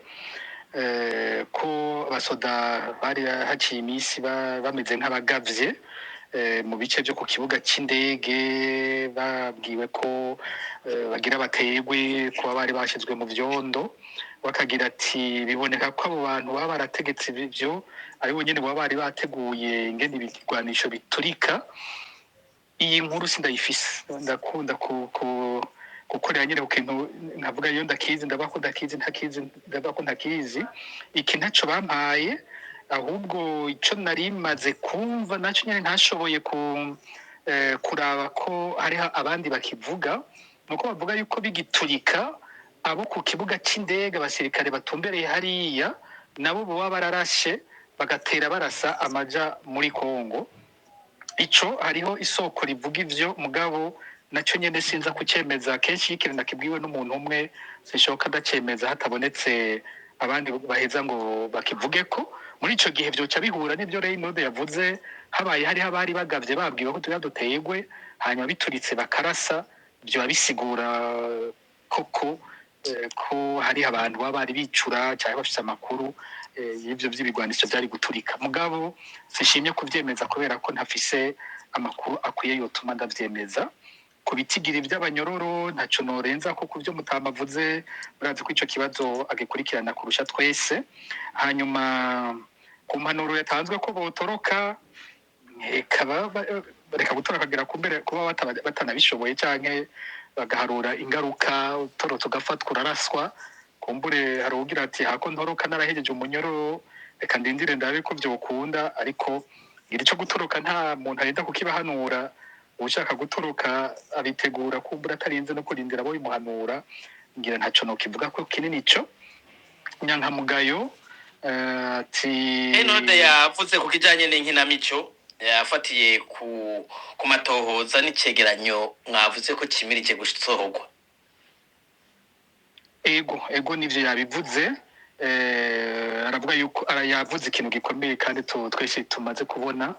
ko abasoda bari haciye iminsi bameze nk'abagavye mu bice byo ku kibuga cy'indege, babwiwe ko bagira bategwe kuba bari bashyizwe mu vyondo. Bakagira ati biboneka ko abo bantu baba barategetse ibyo ari bo nyene baba bari bateguye ingene ibigwanisho biturika. Iyi nkuru sindayifise, ndakunda gukorera nyine ku kintu nkavuga iyo ndakizi ndavuga ko ndakizi, ntakizi ndavuga ko ntakizi. Iki ntaco bampaye, ahubwo ico nari maze kumva naco nyene ntashoboye kuraba ko hariho abandi bakivuga, nuko bavuga yuko bigiturika abo ku kibuga c'indege, abasirikare batumbereye hariya, nabo boba bararashe bagatera barasa amaja muri Kongo. Ico hariho isoko rivuga ivyo, mugabo nacyo nyene sinza kucemeza. Kenshi iyo ikintu nakibwiwe n'umuntu umwe sinshoka ndacemeza hatabonetse abandi baheza ngo bakivugeko. Muri ico gihe vyoca bihura n'ivyo Reynold yavuze, habaye hariho abari bagavye babwiwe ko tugira dutegwe, hanyuma bituritse bakarasa, vyoba bisigura koko ko hariho abantu baba bari bicura cyangwa bafise amakuru y'ivyo vy'ibigwanisho vyari guturika. Mugabo sinshimye kuvyemeza kubera ko ntafise amakuru akwiye yotuma ndavyemeza. Ku bitigiri by'abanyororo ntaco norenza ko ku byo Mutama avuze, murazi ko ico kibazo agikurikirana kurusha twese. Hanyuma ku mpanuro yatanzwe ko botoroka, reka reka gutoroka kagera kumbere kuba batanabishoboye canke bagaharura ingaruka. Utorotse ugafatwa uraraswa. Kumbure hari uwugira ati: "Hako ntoroka narahejeje umunyororo, reka ndindire ndabe ko vyokunda." Ariko ngira ico gutoroka nta muntu arenda kukibahanura. Ushaka gutoroka abitegura kumbura atarinze no kurindira abo bimuhanura. Ngira ntaco nokivuga ko kinini ico. Nyankamugayo ati Reynold yavuze ku kijanye n'inkinamico yafatiye ku matohoza n'icegeranyo mwavuze ko cimirije gusohorwa. Ego, nivyo yabivuze. Aravuga yuko yavuze ikintu gikomeye kandi twese tumaze kubona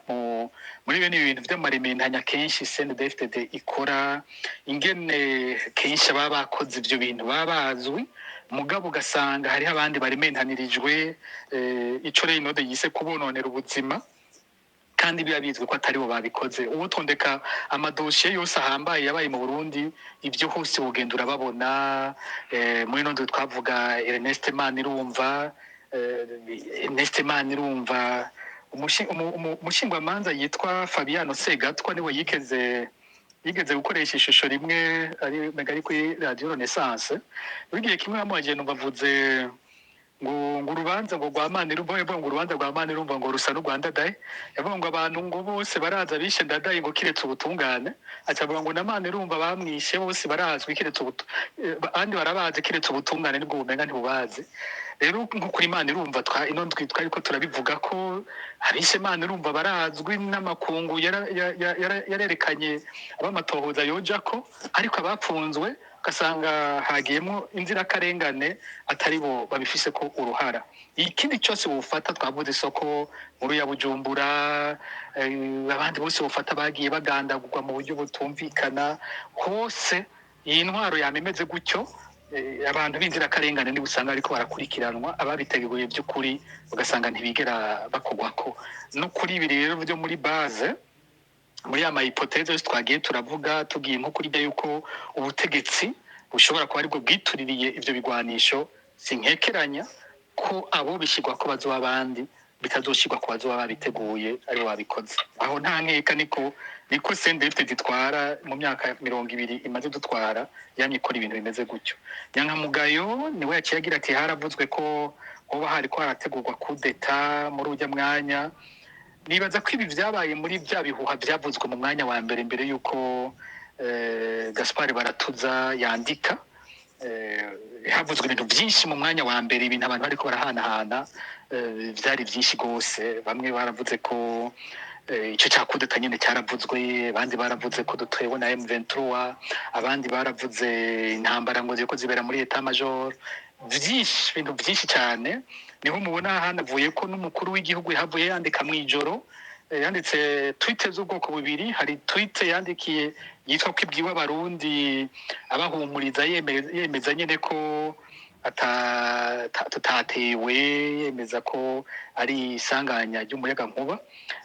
muri bene ibintu vy'amarementanya kenshi CNDD-FDD ikora, ingene kenshi baba bakoze ivyo bintu baba bazwi, mugabo ugasanga hariho abandi barementanirijwe, ico Reynold yise kubononera ubuzima, kandi biba bizwi ko atari bo babikoze. Uwutondeka amadosiye yose ahambaye yabaye mu Burundi, ibyo hose ugenda urababona. Muri ino ndwi twavuga Ernest Manirumva, Ernest Manirumva, umushingwamanza yitwa Fabiano Segatwa niwe yikeze. Yigeze gukoresha ishusho rimwe ari mega ari kuri Radiyo Renaissance. Buri gihe kimwe yamuhagiye, numva avuze ngo urubanza ngo rwa Manirumva, yavuga ngo urubanza rwa Manirumva ngo rusa n'u Ndadaye. Yavuga ngo abantu ngo bose baraza bishe Ndadaye, ngo kiretse ubutungane. Aca avuga ngo na Manirumva bamwishe bose barazwi kiretse ubutu abandi barabazi kiretse ubutungane, nibwo bumenga ntibubazi. Rero nko kuri Manirumva twa ino ndwi twariko turabivuga ko abishe Manirumva barazwi n'amakungu, yarerekanye abamatohoza yojako, ariko abapfunzwe ugasanga hagiyemo inzirakarengane atari bo babifise ko uruhara. Ikindi cyose wufata, twavuze isoko nkuru ya Bujumbura, abandi bose bufata bagiye bagandagurwa mu buryo butumvikana hose. Iyi ntwaro yama imeze gutyo, abantu b'inzirakarengane niba usanga ariko barakurikiranwa, ababiteguye by'ukuri ugasanga ntibigera bakogwako. No kuri ibi rero byo muri base, muri ya ma hypothèses yose twagiye turavuga, tugiye nko kuri byo yuko ubutegetsi bushobora kuba aribwo bwituririye ivyo bigwanisho, sinkekeranya ko abo bishyirwa ko bazoba abandi, bitazoshirwa ku bazoba babiteguye aribo babikoze. Aho nta nkeka, niko CNDD ditwara mu myaka 20 imaze dutwara, yamye ikora ibintu bimeze gutyo. Nyankamugayo niwe yaciye agira ati haravuzwe ko hoba hariko harategurwa kudeta muri urya mwanya. Nibaza ko ibi vyabaye muri bya bihuha byavuzwe mu mwanya wa mbere, mbere yuko Gaspard Baratuza yandika. Havuzwe ibintu byinshi mu mwanya wa mbere, ibintu abantu bariko barahanahana, vyari byinshi rwose. Bamwe baravuze ko ico ca kudeta nyene cyaravuzwe, abandi baravuze ko dutewe na M23, abandi baravuze intambara ngo ziriko zibera muri état major, vyinshi, ibintu byinshi cyane. Niho mubona hanavuye ko n'umukuru w'igihugu yahavuye yandika mw'ijoro, yanditse tweet z'ubwoko bubiri. Hari tweet yandikiye yitwa ko ibwiwe Abarundi, abahumuriza, yemeza nyene ko tutatewe, yemeza ko ari isanganya ry'umuyagankuba.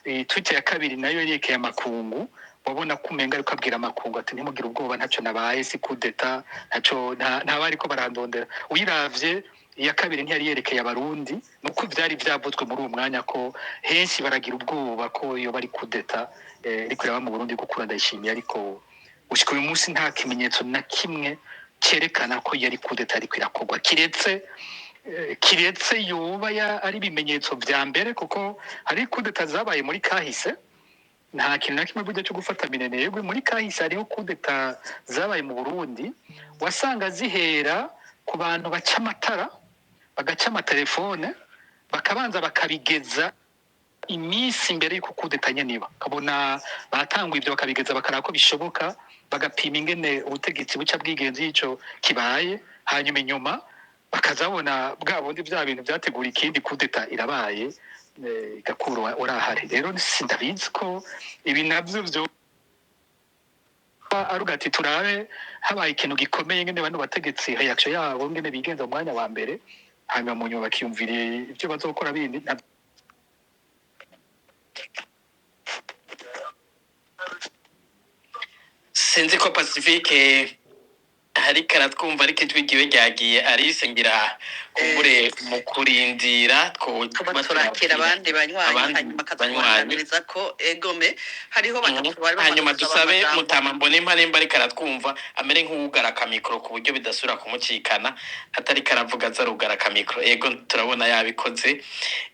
Tweet ya kabiri nayo yerekeye amakungu, wabona ko umenga ariko abwira amakungu ati ntimugire ubwoba, ntacyo nabaye, si kudeta, ntacyo, nta bariko barandondera. Uyiravye iya kabiri ntiyari yerekeye Abarundi, nuko vyari vyavuzwe muri uwo mwanya ko henshi baragira ubwoba ko iyo bari kudeta iriko iraba mu Burundi gukura Ndayishimiye. Ariko gushika uyu munsi nta kimenyetso na kimwe cerekana ko yari kudeta ariko irakorwa, kiretse yoba ari ibimenyetso vya mbere, kuko hari kudeta zabaye muri kahise. Nta kintu na kimwe burya cyo gufata minenegwe. Muri kahise hariho kudeta zabaye mu Burundi, wasanga zihera ku bantu baca amatara, bagaca amatelefone, bakabanza bakabigeza iminsi mbere y'uko kudeta nyene iba, ukabona batanguye ibyo bakabigeza, bakaraba ko bishoboka, bagapima ingene ubutegetsi buca bwigenza ico kibaye, hanyuma inyuma bakazabona bwa bundi bya bintu byategura ikindi kudeta irabaye, igakura urahari. Rero sindabizi ko ibi navyo vyo aruga ati turabe habaye ikintu gikomeye ngene bano bategetsi reaction yabo ngene bigenza mu mwanya wa mbere, hanyuma mu nyuma bakiyumvira ibyo bazokora bindi. Sinzi ko Pacifique ariko aratwumva, ariko ijwi ryiwe ryagiye. Alice, ngira kumbure mu kurindira tuba tuba turakira turakira abandi banywanyi, abandi hanyuma banywanyi. Akatwunganiriza ko egome hariho batatu bari bamaze Hanyuma gusaba dusabe amajambo. Mutama Mbonimpa nimba ariko aratwumva amere nk'uwugara akamikoro ku buryo bidasubira kumucikana, atariko aravuga aza arugara akamikoro. Ego, turabona yabikoze.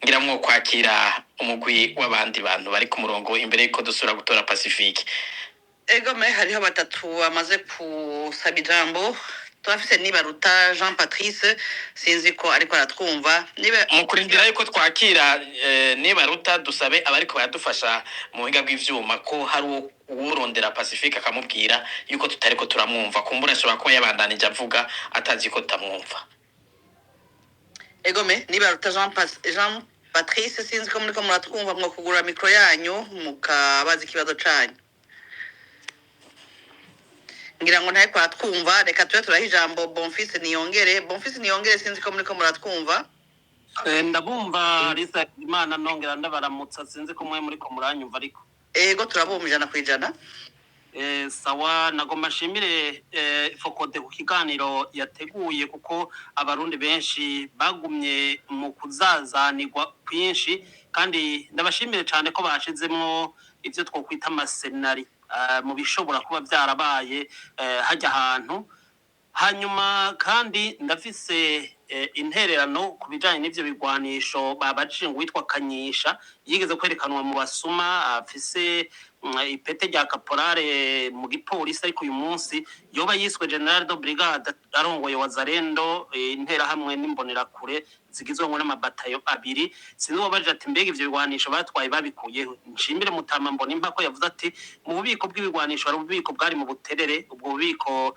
Ngira mwo kwakira umugwi w'abandi bantu bari ku murongo imbere yuko dusubira gutora Pacifique. Egome hariho batatu bamaze gusaba ijambo. Turafise Nibaruta Jean Patrice, sinzi ko ariko aratwumva niba. Mu kurindira yuko twakira Nibaruta, dusabe abariko baradufasha mu buhinga bw'ivyuma ko hari uworondera Pacifique akamubwira yuko tutariko turamwumva. Kumbura ashobora kuba yabandanije avuga atazi ko tutamwumva. Egome Nibaruta Jean Patrice, sinzi ko muriko muratwumva, mwo kugura mikro yanyu mukabaza ikibazo canyu. Ngira ngo ntariko aratwumva, reka tube turaha ijambo Bonfise Niyongere. Bonfise Niyongere, sinzi ko muriko muratwumva. Ndabumva Lisa Imana, nongera ndabaramutsa. Sinzi ko mwe muriko muranyumva ariko. Ego, turabumva 100%. Sawa, nagomba nshimire Fokode ku kiganiro yateguye, kuko Abarundi benshi bagumye mu kuzazanirwa kwinshi, kandi ndabashimire cyane ko bashizemwo ivyo twokwita amasenari. Mu bishobora kuba byarabaye hajya ahantu. Hanyuma kandi ndafise intererano ku bijanye n'ivyo bigwanisho babajije ngo witwa Kanyisha yigeze kwerekanwa mu basuma afise ipete rya caporale mu gipolisi, ariko uyu munsi yoba yiswe général de brigade arongoye Wazalendo, Interahamwe n'Imbonerakure zigizwe n'amabatayo abiri. Sinzi uwabajije ati: "Mbega ivyo bigwanisho batwaye babikuyeho?" Nshimire Mutama Mbonimpa ko yavuze ati mu bubiko bw'ibigwanisho hari ububiko bwari mu Buterere. Ubwo bubiko,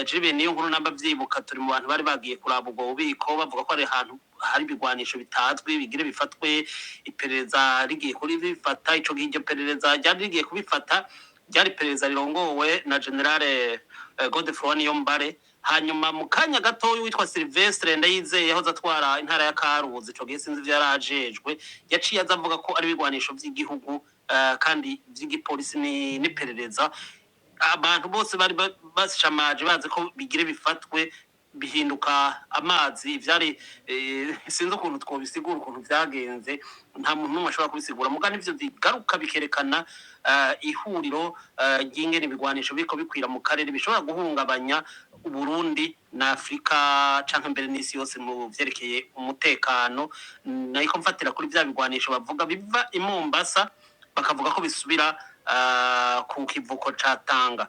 Jibe niyo nkuru namba vyibuka, turi mu bantu bari bagiye kuraba ubwo bubiko, bavuga ko ari ahantu hari ibigwanisho bitazwi bigire bifatwe, iperereza rigiye kuri bifata. Ico gihe iryo perereza ryari rigiye kubifata ryari iperereza rirongowe na général Godefroid Niyombare. Hanyuma mu kanya gatoya witwa Sylvestre Ndayizeye yahoze atwara intara ya Karuzi, ico gihe sinzi ivyo yari ajejwe, yaciye aza avuga ko ari ibigwanisho vy'igihugu kandi vy'igipolisi n'iperereza. Abantu bose bari bashamaje bazi ko bigire bifatwe, bihinduka amazi. Ivyari sinzi ukuntu twobisigura ukuntu vyagenze, nta muntu n'umwe ashobora kubisigura. Muga nivyo bigaruka bikerekana ihuriro ry'ingene ibigwanisho biriko bikwira mu karere bishobora guhungabanya Uburundi na Afurika canke mbere n'isi yose mu vyerekeye umutekano. Nariko mfatira kuri vya bigwanisho bavuga biva i Mombasa, bakavuga ko bisubira ku kivuko ca Tanga.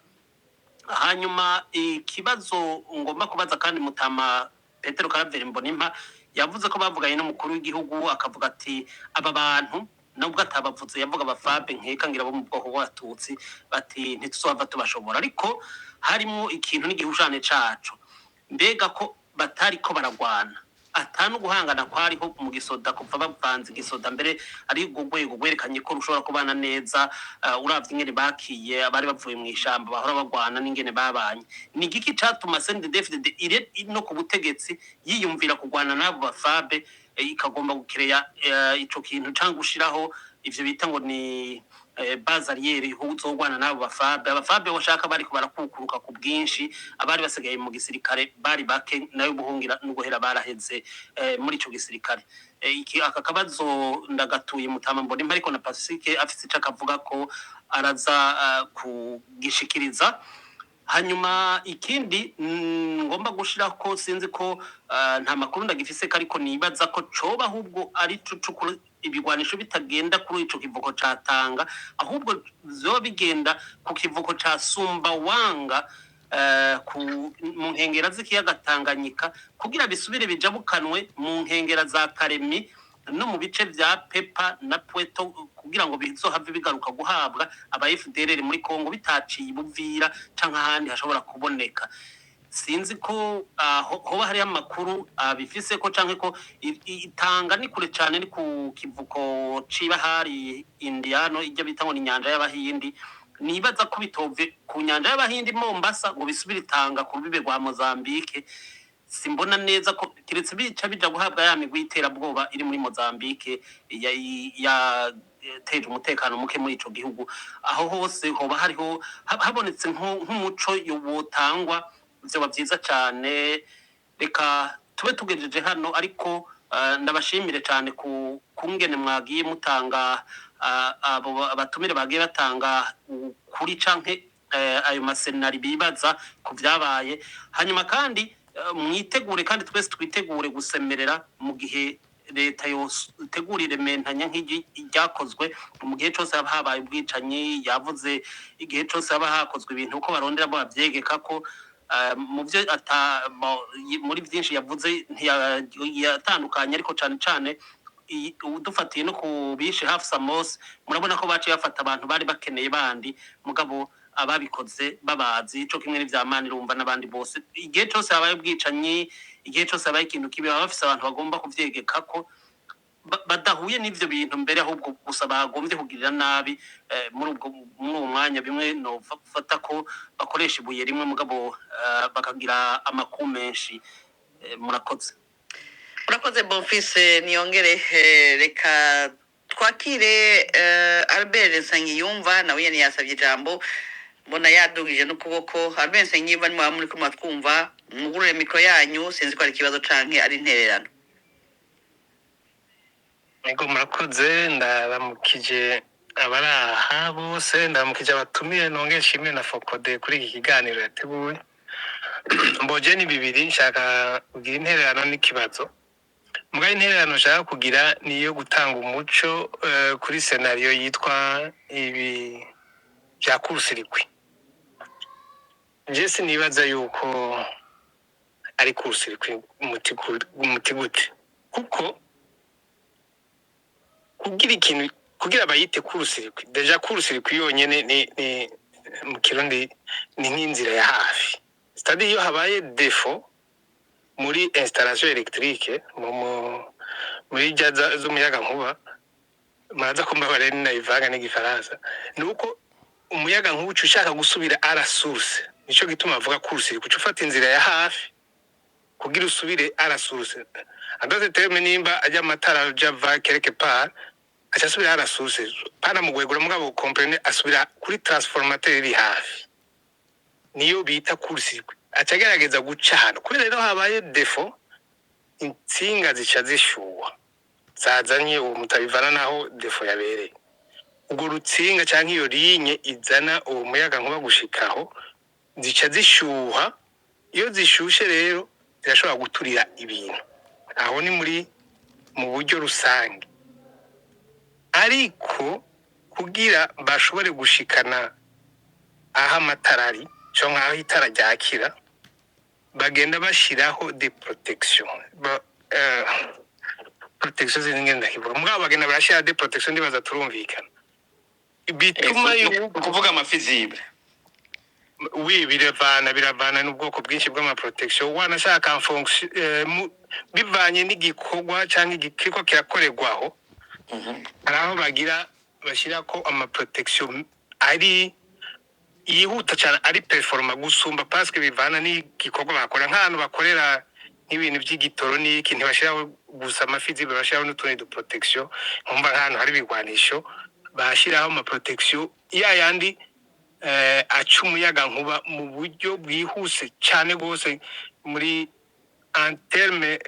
Hanyuma ikibazo ngomba kubaza kandi Mutama Petero Karaveri Mbonimpa, yavuze ko bavuganye n'umukuru w'igihugu, akavuga ati aba bantu, nubwo atabavuze, yavuga abafabe nkeka ngira bo mu bwoko bw'Abatutsi, bati ntituzohava tubashobora, ariko harimo ikintu n'igihushane caco. Mbega ko batariko baragwana, atanu guhangana kwariho mu gisoda kuva bavanze igisoda, mbere ari urwo rwego rwerekanye ko rushobora kubana neza, uravye ingene bakiye abari bavuye mu ishamba bahora bagwana n'ingene babanye, ni igiki catuma CNDD-FDD ire no ku butegetsi yiyumvira kugwana n'abo bafabe, ikagomba gukireya ico kintu canke gushiraho ivyo bita ngo ni base arrière uzogwana n'abo bafabe? Abafabe bashaka bariko barakukuruka ku bwinshi, abari basigaye mu gisirikare bari bake, nayo guhungira no guhera baraheze muri ico gisirikare. Iki aka kabazo ndagatuye Mutama Mbonimpa, ariko na Pacifique afise ico akavuga ko araza kugishikiriza. Hanyuma ikindi ngomba gushira ko sinzi ko nta makuru ndagifise ko, ariko nibaza ko coba ahubwo ari co cukuri ibigwanisho bitagenda kuri ico kivuko ca Tanga, ahubwo vyoba bigenda ku kivuko ca Sumbawanga, mu nkengera z'ikiyaga Tanganyika, kugira bisubire bijabukanwe mu nkengera za Karemi no mu bice vya Pepa na Pweto, kugira ngo bizohave bigaruka guhabwa aba FDLR muri Kongo bitaciye Buvira canke ahandi hashobora kuboneka. Sinzi ko hoba hariyo amakuru abifise ko canke ko itanga ni kure cane, ni ku kivuko c'ibahari Indiano, ijya bita ngo ni inyanja y'Abahindi. Nibaza ko bitove ku nyanja y'Abahindi Mombasa ngo bisubire itanga ku rubibe rwa Mozambique. Simbona neza ko kiretse bica bija guhabwa ya migwi y'iterabwoba iri muri Mozambique yateje umutekano muke muri ico gihugu. Aho hose hoba hariho habonetse nk'umuco wotangwa, vyoba vyiza cane. Reka tube tugejeje hano, ariko ndabashimire cane ku kungene mwagiye mutanga, abo abatumire bagiye batanga ukuri canke ayo masenari bibaza ku vyabaye. Hanyuma kandi mwitegure, kandi twese twitegure gusemerera mu gihe leta yotegura irementanya nk'igi ryakozwe mu gihe cose haba habaye ubwicanyi. Yavuze igihe cose haba hakozwe ibintu uko barondera bo bavyegeka ko mu byo muri byinshi yavuze yatandukanye, ariko cane cane dufatiye no ku bishe Hafsa Mose, murabona ko baciye bafata abantu bari bakeneye bandi, mugabo ababikoze babazi, co kimwe n'ivya Manirumva n'abandi bose. Igihe cose habaye ubwicanyi, igihe cose habaye ikintu kibi, baba bafise abantu bagomba kuvyegeka ko badahuye n'ivyo bintu, mbere ahubwo gusa bagombye kugirira nabi muri uwo mwanya. Bimwe nofata ko bakoresha ibuye rimwe mugabo bakagira amakuru menshi. Murakoze. Urakoze Bonfise Niyongere. Reka twakire Albert Nsengiyumva, nawe nyene yasabye ijambo, mbona yadugije n'ukuboko. Albert Nsengiyumva, nimwaba muriko muratwumva, mwugurure mikoro yanyu. Sinzi ko ari ikibazo canke ari intererano. Ego, murakoze, ndaramukije. Abari aha bose, ndaramukije abatumiye, nongeye nshimire na FOCODE kuri iki kiganiro yateguwe. Mboje ni bibiri: nshaka kugira intererano n'ikibazo. Mugabo intererano nshaka kugira ni iyo gutanga umuco kuri scénario yitwa ibi bya court-circuit. Je sinibaza yuko ari court-circuit umuti gute, kuko kugira ikintu kugira bayite court-circuit, déjà court-circuit yonyene ni mu Kirundi ni nk'inzira ya hafi, c'est-à-dire iyo habaye défaut muri installation électrique muri rya z'umuyagankuba, muraza kumbabarira ninayivanga n'igifaransa, ni uko umuyagankuba uca ushaka gusubira à la source. Nico gituma bavuga court-circuit, uca ufata inzira ya hafi kugira usubire à la source. En d'autres termes, nimba ajya amatara aja va quelque part, aca asubira à la source, pana mu gwegura, mugabo comprenez, asubira kuri transformateur iri hafi, niyo bita court-circuit. Aca agerageza guca ahantu. Kubera rero habaye défaut, intsinga zica zishuha zazanye uwo mutabivana naho défaut yabereye, urwo rutsinga canke iyo ligne izana uwo muyaga nkuba gushikaho, zica zishuha. Iyo zishushe rero zirashobora guturira ibintu. Aho ni muri mu buryo rusange. Ariko kugira bashobore gushikana aho amatara ari canke aho itara ryakira, bagenda bashiraho des protection protection sinzi ingene ndakivuga, mugabo bagenda barashiraho des protection, ndibaza turumvikana, bituma yuko Kuvuga amafusibles. Oui, biravana n'ubwoko bwinshi bw'amaprotection wanashaka, en fonction bivanye n'igikorwa cyangwa igikiriko kirakorerwaho. Hari aho bagira bashyirako amaprotection ari yihuta cyane, ari performant gusumba, parce que bivana n'igikorwa bakora. Nk'ahantu bakorera nk'ibintu by'igitoro n'iki, ntibashyiraho gusa amafusibles, bashyiraho n'utundi duprotection. Nkumva nk'ahantu hari ibigwanisho bashyiraho amaprotection ya yandi aca umuyaga nkuba mu buryo bwihuse cyane rwose, muri en terme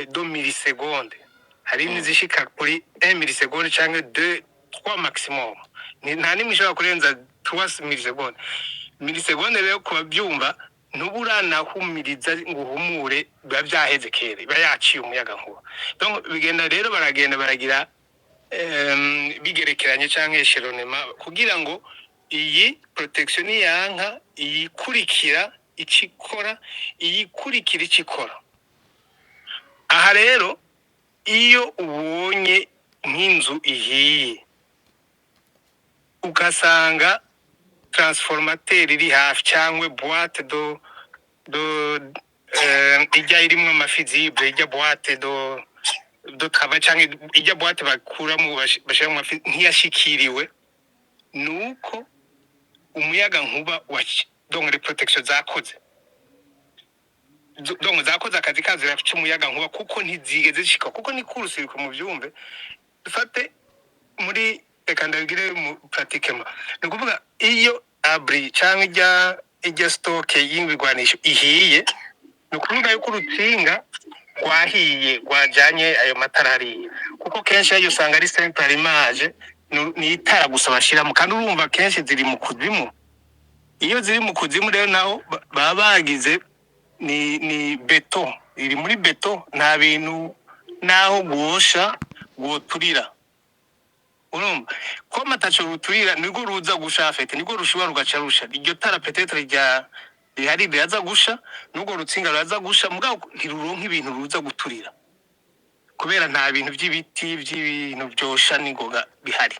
de milliseconde. Hari n'izishika kuri 1 milliseconde cyangwa 2, 3 maximum. Nta nimwe ishobora kurenza 3 milliseconde. Milliseconde rero, kuba byumva, ntuburanahumiriza ngo uhumure, biba byaheze kera, biba yaciye umuyaga nkuba. Donc bigenda rero, baragenda baragira bigerekeranye canke échelonnement, kugira ngo iyi protection niyanka, iyikurikira icikora, iyikurikira icikora. Aha rero, iyo ubonye nk'inzu ihiye, ugasanga transformateur iri hafi cyangwa boîte de ijya irimwo amafusibles, ijya boîte de travail cyangwa ijya boîte bakuramo bashiramo amafi, ntiyashikiriwe, nuko umuyaga nkuba wa donc les protection zakoze. Donc zakoze akazi kazo, ziraca umuyaga nkuba kuko ntizigeze zishika, kuko ni court-circuit. Mu byumve, dufate muri, reka ndabigire mu pratiquement, ni ukuvuga iyo abri cyangwa ijya stock y'ibigwanisho ihiye, ni ukuvuga yuko urutsinga rwahiye rwajanye ayo matara hariya, kuko kenshi ayo usanga ari simple allumage, ni itara gusa bashiramo. Kandi urumva kenshi ziri mu kuzimu. Iyo ziri mu kuzimu rero, naho baba bagize ni béton, iri muri béton, nta bintu naho gwosha gwoturira. Urumva ko amataco ruturira nirwo ruza gusha afete, nirwo rushobora rugaca rusha. Iryo tara peut-être rya rihari riraza gusha, n'urwo rutsinga ruraza gusha, mugabo ntiruronka ibintu ruza guturira, kubera nta bintu by'ibiti by'ibintu byosha n'ingoga bihari.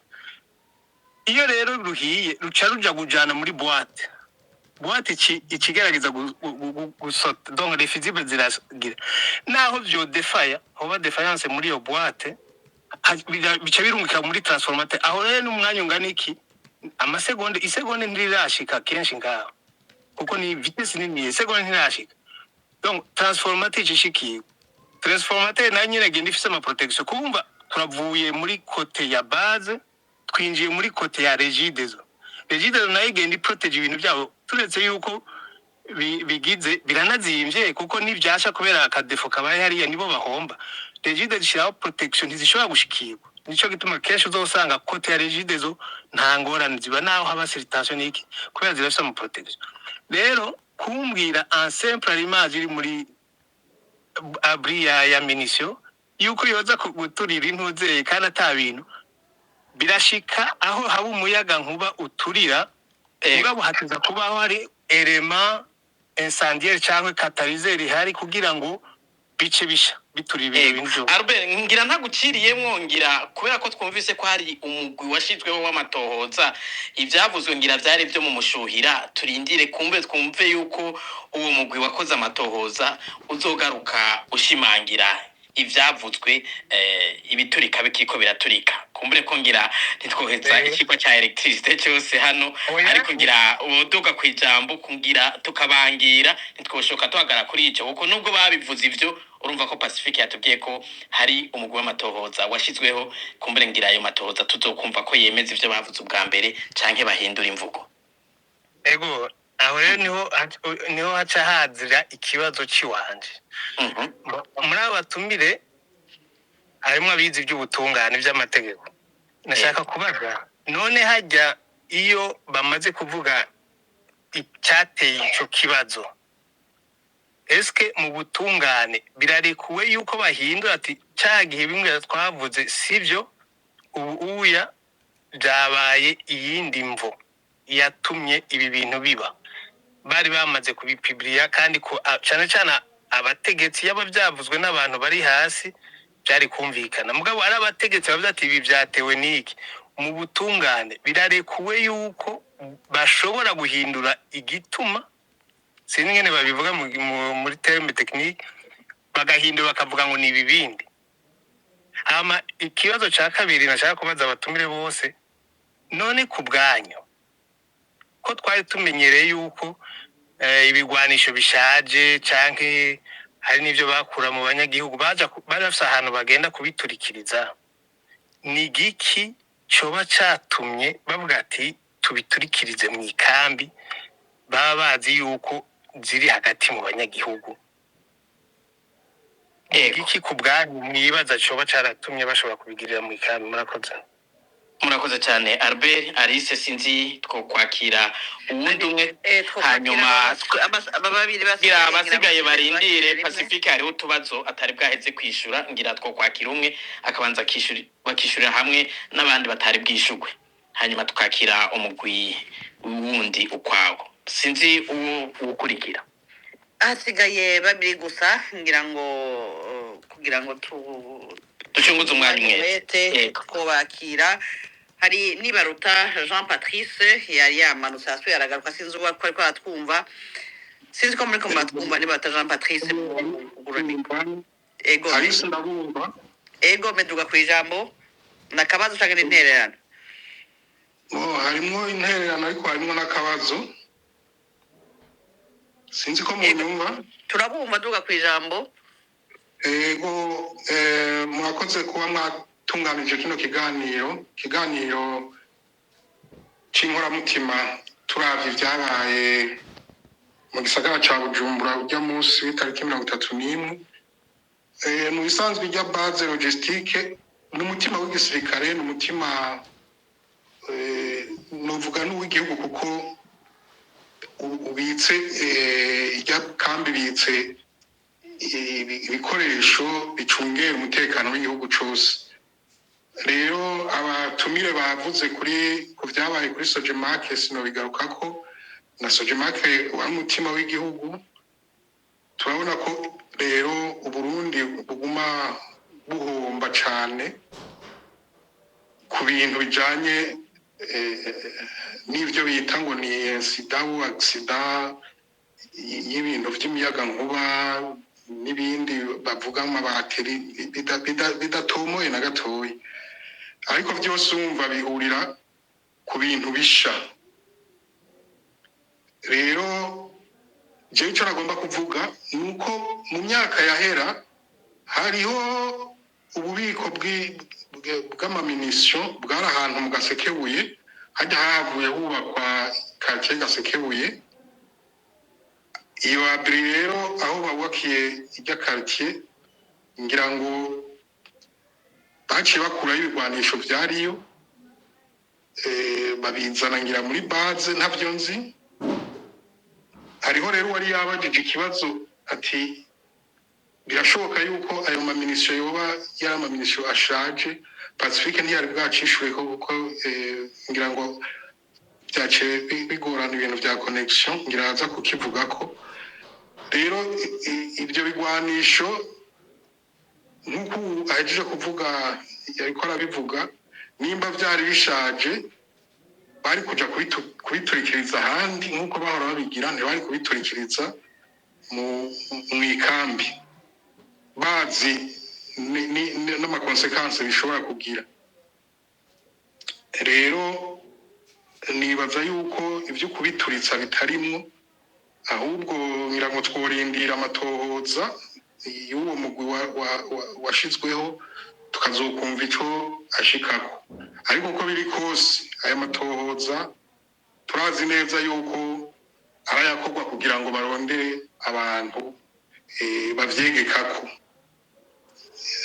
Iyo rero ruhiye, ruca ruja kujana muri boîte. Boîte ikigerageza gusota, donc les fusibles ziragira naho vyo défailla, hoba défaillance muri iyo boîte, bica birungika muri transformateur. Aho rero n'umwanya ungana iki? Amasegonde, isegonde ntirirashika kenshi ngaho, kuko ni vitesse nini, isegonde ntirashika. Donc transformateur icishikiye, transformateur nayo nyene agenda ifise ama protection. Kumva turavuye muri côté ya base, twinjiye muri côté ya Regideso. Regideso nayo igenda iprotege ibintu byabo, turetse yuko bigize biranazimvye, kuko nivyasha kubera akadéfaut kabaye hariya, nibo bahomba. Regideso ishiraho protection, ntizishobora gushikirwa. Nico gituma kenshi uzosanga côté ya Regideso nta ngorane ziba, naho haba surtension n'iki, kubera zirafise ama protection. Rero kumbwira un simple allumage iri muri abri ya munition yuko yoza guturira intuzeye kandi ata bintu birashika aho haba umuyaga nkuba uturira, mugabo hateza kubaho hari élément incendiaire cyangwa catalyseur ihari kugira ngo bice bisha biturira ibintu Ego. bindi byose. Albert, ngira ntaguciriyemwo, ngira kubera ko twumvise ko hari umugwi washizweho w'amatohoza, ivyavuzwe ngira vyari vyo mu mushuhira. Turindire kumbe twumve yuko uwo mugwi wakoze amatohoza uzogaruka ushimangira ivyavuzwe, ibiturika bikiriko biraturika. Kumbure ko ngira ntitwoheza ikigo ca électricité cyose hano, Oya. ariko ngira uduga kwijambo kugira tukabangira, ntitwoshoka tuhagara kuri ico, kuko nubwo babivuze ivyo, urumva ko Pacifique yatubwiye ko hari umugwi w'amatohoza washizweho. Kumbure ngira ayo matohoza tuzokumva ko yemeza ivyo bavuze ubwa mbere canke bahindura imvugo. Ego, aho rero niho haca hazira ikibazo ciwanje. Muri abo batumire harimo abize iby'ubutungane, by'amategeko. Nashaka kubaza, none hajya iyo bamaze kuvuga icyateye ico kibazo, eske mu butungane birarekuwe yuko bahindura ati cya gihe bimwe twavuze sibyo, ubu uya byabaye iyindi mvo yatumye ibi bintu biba? Bari bamaze kubipibiriya kandi ko cyane cyane abategetsi, yaba byavuzwe n'abantu bari hasi byari kumvikana, mugabo ari abategetsi bavuze ati ibi byatewe n'iki, mu butungane birarekuwe yuko bashobora guhindura igituma? Sinzi ingene babivuga muri terme technique, bagahindura bakavuga ngo ni ibi bindi. Hama ikibazo ca kabiri nashaka kubaza abatumire bose, none ku bwanyu, ko twari tumenyereye yuko ibigwanisho bishaje canke hari n'ivyo bakura mu banyagihugu, baja bari bafise ahantu bagenda kubiturikiriza, ni igiki coba catumye bavuga ati tubiturikirize mu ikambi, baba bazi yuko ziri hagati mu banyagihugu? Ni igiki ku bwanyu mwibaza coba caratumye bashobora kubigirira mu ikambi? Murakoze. Murakoze cyane, Albert. Alice, sinzi two kwakira uwundi umwe. Twokwakira Hanyuma aba babiri ngira basigaye, ngira abasigaye basubize barindire. twakire rimwe. Pacifique hariho utubazo atari bwaheze kwishura, ngira two kwakira umwe akabanza bakishurira hamwe n'abandi batari bwishurwe, hanyuma tukakira umugwi wundi ukwawo. Sinzi uwo uwukurikira. Hasigaye babiri gusa, ngira ngo kugira ngo tu ducunguze umwanya umwanya umwete. Umwete. Twobakira hari Nibaruta Jean Patrice, yari yamanutse hasi yaragaruka, sinzi uwo ko ariko aratwumva, sinzi ko muriko muratwumva. Nibaruta Jean Patrice, kugura micro. Ego. Alice, ndabumva. Ego, meduga ku ijambo, nakabazo canke n'intererano? Oh, harimwo intererano ariko harimwo n'akabazo. Sinzi ko munyumva. Turabumva, duga ku ijambo. Ego, murakoze kuba mwatunganije kino kiganiro c'inkoramutima. Turavye ivyabaye mu gisagara ca Bujumbura urya munsi w'itariki 31, mu bisanzwe irya base logistique ni umutima w'igisirikare, ni umutima, novuga n'uw'igihugu, kuko ubitse, irya kambi ibitse ibikoresho bicungera umutekano w'igihugu cose. Rero abatumire bavuze kuri ku vyabaye kuri Sojemak, sinobigarukako. Na Sojemak wari umutima w'igihugu. Turabona ko rero Uburundi buguma buhomba cane ku bintu bijanye n'ivyo bita ngo ni incident ou accident y'ibintu vy'imiyagankuba n'ibindi bavuga amabateri bidatomoye na gatoya, ariko vyose wumva bihurira ku bintu bisha. Rero jewe ico nagomba kuvuga ni uko mu myaka yahera hariho ububiko bw'ama munitions bwari ahantu mu Gasekebuye, hajya havuye hubakwa quartier Gasekebuye. Iyo abri rero aho babubakiye irya quartier, ngira ngo Baciye bakurayo ibigwanisho vyariyo, babizana ngira muri base, ntavyo nzi. Hariho rero uwari yabajije ikibazo ati birashoboka yuko ayo ma munitions yoba yari ama munitions ashaje. Pacifique ntiyari bwacishuye ko, kuko ngira ngo byaciye bigorana ibintu bya connexion, ngira aza kukivugako. Rero ibyo bigwanisho, nk'uko ubu ahejeje kuvuga, yariko arabivuga, nimba byari bishaje bari kuja kubiturikiriza ahandi nk'uko bahora babigira. Ntibari kubiturikiriza mu ikambi, bazi n'ama conséquences bishobora kugira. Rero nibaza yuko ibyo kubituritsa bitarimwo, ahubwo ngira ngo tworindira amatohoza y'uwo mugwi washizweho, tukazokumva ico ashikako. Ariko uko biri kose, aya matohoza turazi neza yuko arayakorwa kugira ngo barondere abantu bavyegekako.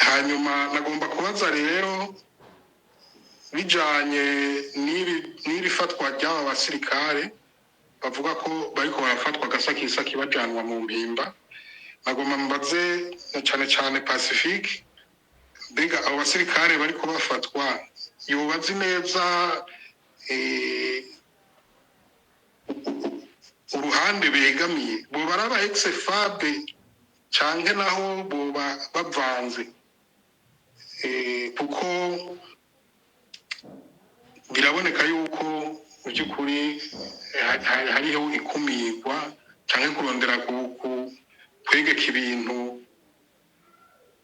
Hanyuma nagomba kubaza rero bijanye n'iri fatwa ry'aba basirikare bavuga ko bariko barafatwa agasakisaki bajanwa mu Mpimba. Nagomba mbaze na cane cane Pacifique: mbega abo basirikare bariko bafatwa, yoba azi neza uruhande begamiye? Boba ari aba ex-FAB canke naho boba bavanze? Kuko biraboneka yuko mu by'ukuri hariho ikumirwa canke kurondera kwegeka ibintu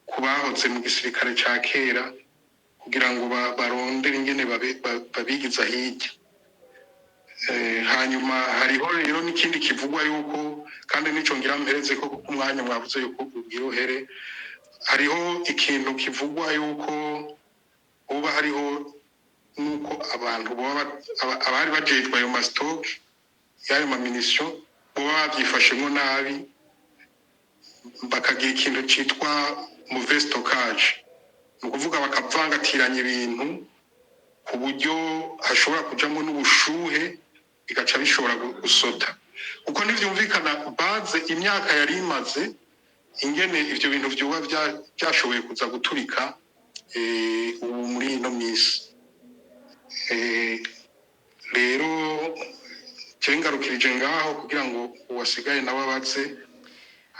ku bahoze mu gisirikare ca kera, kugira ngo barondere ingene babigiza hirya. Hanyuma hariho rero n'ikindi kivugwa yuko, kandi nico ngira mpereze ko, kuko umwanya mwavuze yuko ugira uhere, hariho ikintu kivugwa yuko uba hariho nuko abantu boba abari bajejwe ayo ma stocks y'ayo ma munitions boba bavyifashemwo nabi, bakagira ikintu citwa mauvais stockage, ni ukuvuga bakavangatiranya ibintu ku buryo hashobora kujamwo n'ubushuhe, bigaca bishobora gusota, kuko ntivyumvikana baze imyaka yari imaze ingene ivyo bintu vyoba vyashoboye kuza guturika ubu muri ino misi. Rero je ngarukirije ngaho kugira ngo uwasigaye nawe abaze,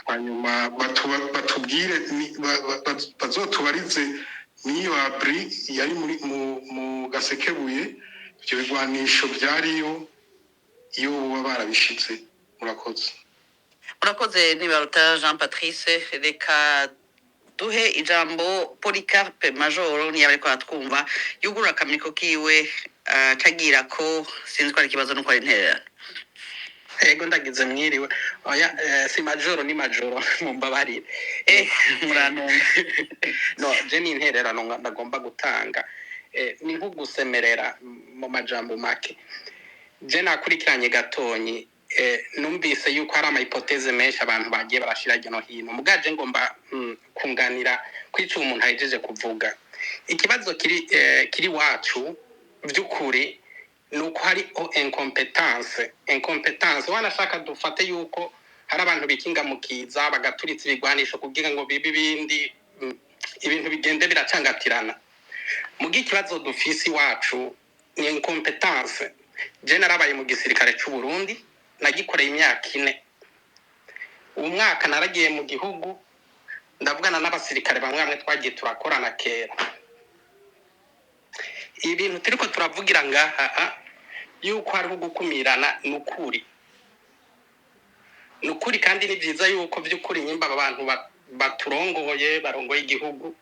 hanyuma batubwire bazotubarize n'iyo abri yari muri mu Gasekebuye, ivyo bigwanisho vyariyo, iyo boba barabishitse. Murakoze. Murakoze, Nibaruta Jean Patrice. Reka duhe ijambo Polycarpe Majoro, niba ariko aratwumva, yugurura akamiko kiwe, acagira ko sinzi ko ari ikibazo nuko ari intererano. Ego, ndagize mwiriwe. Oya, si majoro, ni majoro, mumbabarire. Murantunga. No, je ni intererano ndagomba gutanga. Ni nko gusemerera mu majambo make. Je nakurikiranye gatonyi, numvise yuko hari ama hypothèses menshi abantu bagiye barashira hirya no hino. Mugaje ngomba kunganira kwica umuntu ahejeje kuvuga. Ikibazo kiri wacu by'ukuri ni uko hariho incompetence. Incompetence, wanashaka dufate yuko hari abantu bikinga mu kiza, bagaturitsa ibigwanisho kugira ngo bibe ibindi, ibintu bigende biracangatirana. Muga ikibazo dufise iwacu ni incompetence. Je narabaye mu gisirikare c'u Burundi, nagikoreye imyaka 4. Uwo mwaka naragiye mu gihugu, ndavugana n'abasirikare bamwe bamwe twagiye turakorana kera. Ibintu turiko turavugira ngaha yuko hariho gukumirana, ni ukuri, ni ukuri. Kandi ni byiza yuko by'ukuri nyimba aba bantu baturongoye, barongoye igihugu,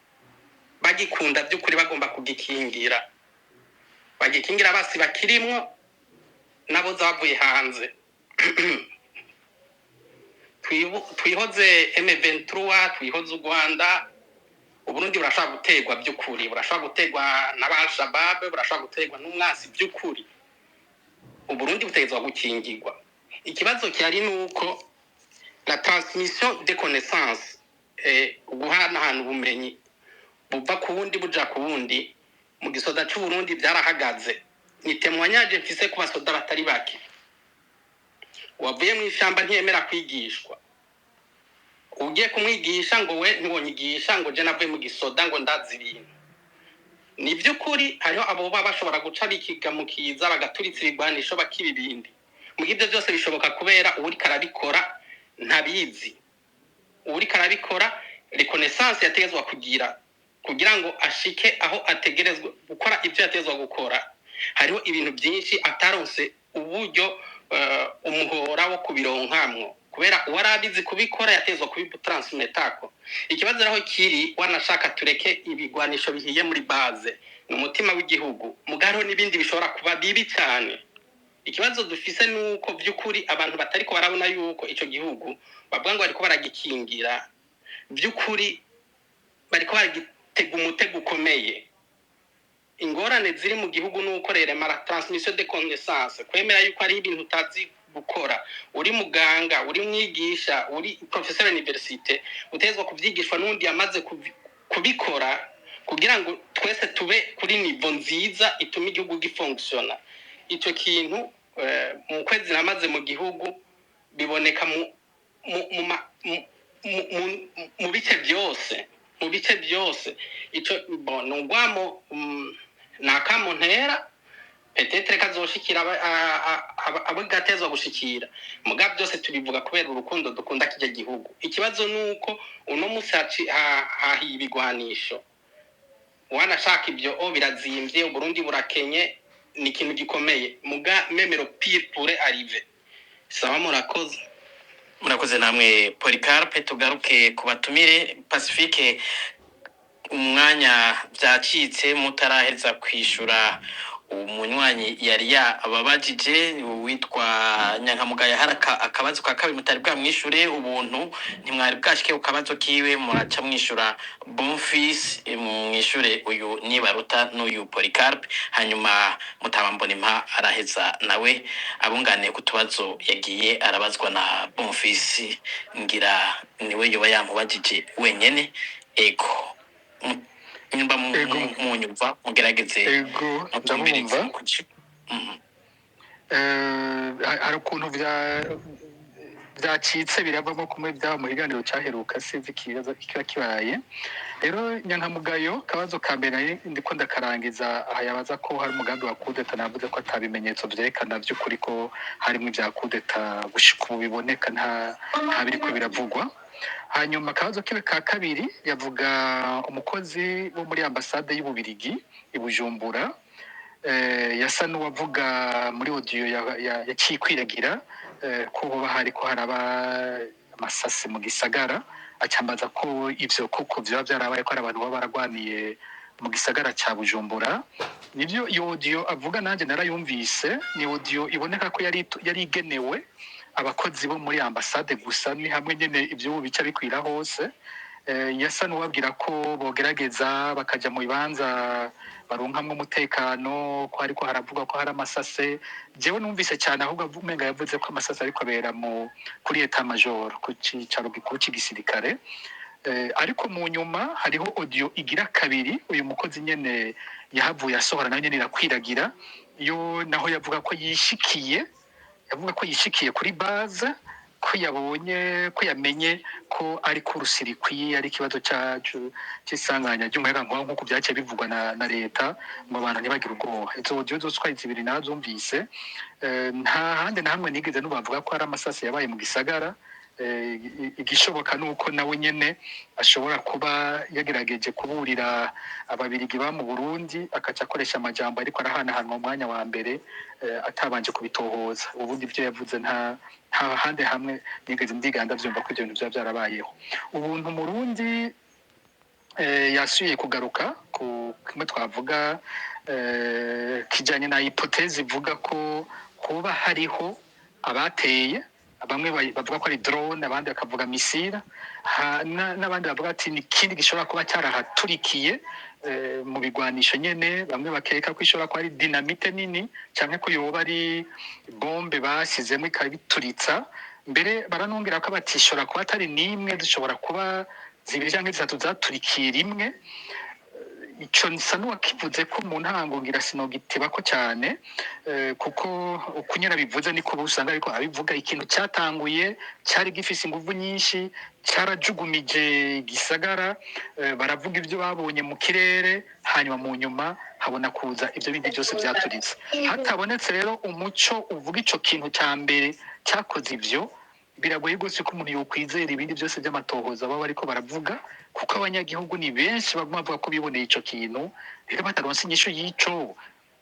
bagikunda by'ukuri, bagomba kugikingira, bagikingira basi bakirimwo nabo zavuye hanze. Twihoze M23, twihoze u Rwanda. Uburundi burashobora guterwa by'ukuri, burashobora guterwa n'aba Al-Shabaab, burashobora guterwa n'umwasi by'ukuri. Uburundi butegerezwa gukingirwa. Ikibazo gihari ni uko la transmission de connaissances, guhanahana ubumenyi. Buva ku wundi buja ku wundi. Mu gisoda c'Uburundi byarahagaze. Ni témoignage mfise ku basoda batari bake. Wavuye mu ishamba ntiyemera kwigishwa. Ugiye kumwigisha ngo we ntiwonyigisha, ngo je navuye mu gisoda, ngo ndazi ibintu. Ni by'ukuri hariho abo baba bashobora guca bikiga mu kiza, bagaturitsa ibigwanisho, bakiba ibindi. Mu ibyo byose bishoboka kubera uwuriko arabikora ntabizi. Uwuriko arabikora, reconnaissance yategezwa kugira kugira ngo ashike aho ategerezwa gukora ibyo yategezwa gukora, hariho ibintu byinshi ataronse uburyo, umuhora wo kubironkamwo, kubera uwari abizi kubikora yategezwa kubitransmetako. Ikibazo aho kiri, wanashaka tureke ibigwanisho bihiye muri base, ni umutima w'igihugu, mugabo n'ibindi bishobora kuba bibi cyane. Ikibazo dufise ni uko by'ukuri abantu batariko barabona yuko ico gihugu bavuga ngo bariko baragikingira, by'ukuri bariko baragitega umutego ukomeye. Ingorane ziri mu gihugu ni uko rero la transmission de connaissance, kwemera yuko ari ibintu utazi gukora, uri muganga, uri mwigisha, uri professeur université, utegezwa kuvyigishwa n'undi yamaze kubikora, kugira ngo twese tube kuri niveau nziza ituma igihugu gifonctiona. Ico kintu, mu kwezi namaze mu gihugu, biboneka mu mu mu ma- mu- mu- mu- mu bice byose, mu bice byose. Ico bon, ni ugwamo, ni akamo ntera, peut-être kazoshikira abo gatezwa gushikira. Muga byose tubivuga kubera urukundo dukunda kijya gihugu. Ikibazo ni uko uno musi hahiye ibigwanisho, wanashaka ibyo o birazimvye, Uburundi burakenye, ni ikintu gikomeye. Muga même le pire pourrait arriver. Sawa, murakoze. Murakoze namwe, Polycarpe. Tugaruke ku batumire. Pacifique, umwanya byacitse mutaraheza kwishura umunywanyi yari yababajije witwa Nyankamugayo. Hari akabazo ka kabiri mutari bwamwishure. Ubuntu ntimwari bwashike ku kabazo kiwe. Muraca mwishura Bonfils, mwishure uyu Nibaruta n'uyu Polycarpe, hanyuma Mutabambonimpa araheza nawe abunganiye ku tubazo yagiye arabazwa na Bonfils. Ngira niwe yoba yamubajije wenyene. Ego, nimba Ego. munyumva, mugerageze Ego. mutumvirize. Ndabumva. Hari ukuntu byacitse biravamo kumwe byaba mu kiganiro cyaheruka, sinzi ikibazo kiba kibaye. Rero Nyankamugayo, kabazo ka mbere nari ndiko ndakarangiza aha, yabaza ko hari umugambi wa kudeta. Navuze ko ata bimenyetso vyerekana vy'ukuri ko harimo ibya kudeta gushika ubu biboneka, nta biriko biravugwa. Hanyuma akabazo kiwe ka kabiri, yavuga umukozi wo muri ambasade y'Ububirigi i Bujumbura, yasa n'uwavuga muri audio yaciye ikwiragira, ko hoba hariko haraba amasasi mu gisagara, acambaza ko ivyo koko vyoba vyarabaye, ko hari abantu baba baragwaniye mu gisagara ca Bujumbura. Nivyo, iyo audio avuga nanje narayumvise. Ni audio iboneka ko yari igenewe abakozi bo muri ambasade gusa. Ni hamwe nyene ivyo bica bikwira hose. Yasa n'uwabwira ko bogerageza bakaja mu bibanza baronkamwo umutekano, ko hariko haravugwa ko hari amasase. Jewe numvise cyane ahubwo umenga yavuze ko amasase ariko abera mu kuri état major, ku cicaro gikuru c'igisirikare. Ariko mu nyuma hariho audio igira kabiri uyu mukozi nyene yahavuye asohora, nayo nyene irakwiragira. Yo naho yavuga ko yishikiye, yavuga ko yishikiye kuri base, ko yabonye, ko yamenye ko ari court-circuit, ari ikibazo c'isanganya ry'umuyagankuba nk'uko byaciye bivugwa na leta, ngo abantu ntibagire ubwoba. Izo audio zose uko ari zibiri nazumvise. Nta handi na hamwe nigeze nubavuga ko hari amasasi yabaye mu gisagara. Igishoboka ni uko nawe nyene ashobora kuba yagerageje kuburira Ababirigi ba mu Burundi, akaca akoresha amajambo ariko arahanahanwa mu mwanya wa mbere, atabanje kubitohoza. Ubundi ibyo yavuze nta handi hamwe nigeze ndiganda vyumva ko ivyo bintu vyaba vyarabayeho. Ubuntu Murundi, yasubiye kugaruka ku kimwe twavuga, kijanye na hypothèse ivuga ko kuba hariho abateye. Bamwe bavuga ko ari drone, abandi bakavuga missile, n'abandi bavuga ati ni ikindi gishobora kuba cyarahaturikiye, mu bigwanisho nyene. Bamwe bakeka ko ishobora kuba ari dynamite nini, canke ko yoba ari bombe basizemo ikabituritsa. Mbere baranongera ko batishobora kuba atari n'imwe, zishobora kuba zibiri canke zitatu zaturikiye rimwe. Ico nsa n'uwakivuze ko mu ntango, ngira sinogitebako cyane, kuko uko nyene abivuze niko usanga ariko abivuga. Ikintu cyatanguye cyari gifise inguvu nyinshi, cyarajugumije gisagara. Baravuga ibyo babonye mu kirere, hanyuma mu nyuma habona kuza ibyo bindi byose byaturitse. Hatabonetse rero umuco uvuga ico kintu cya mbere cyakoze ivyo, biragoye rwose ko umuntu yokwizera ibindi byose by'amatohoza baba bariko baravuga, kuko abanyagihugu ni benshi baguma bavuga ko biboneye ico kintu. Rero bataronse inyishu y'ico,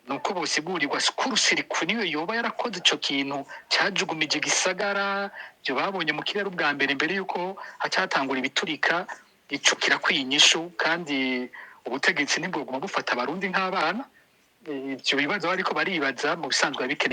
nuko bosigurirwa court-circuit niyo yoba yarakoze ico kintu cajugumije gisagara, ibyo babonye mu kirere ubwa mbere mbere yuko hacatangura ibiturika. Ico kirakwiye inyishu, kandi ubutegetsi ntibwoguma bufata Abarundi nk'abana. Ivyo bibazo bariko baribaza mu bisanzwe biba bikeneye.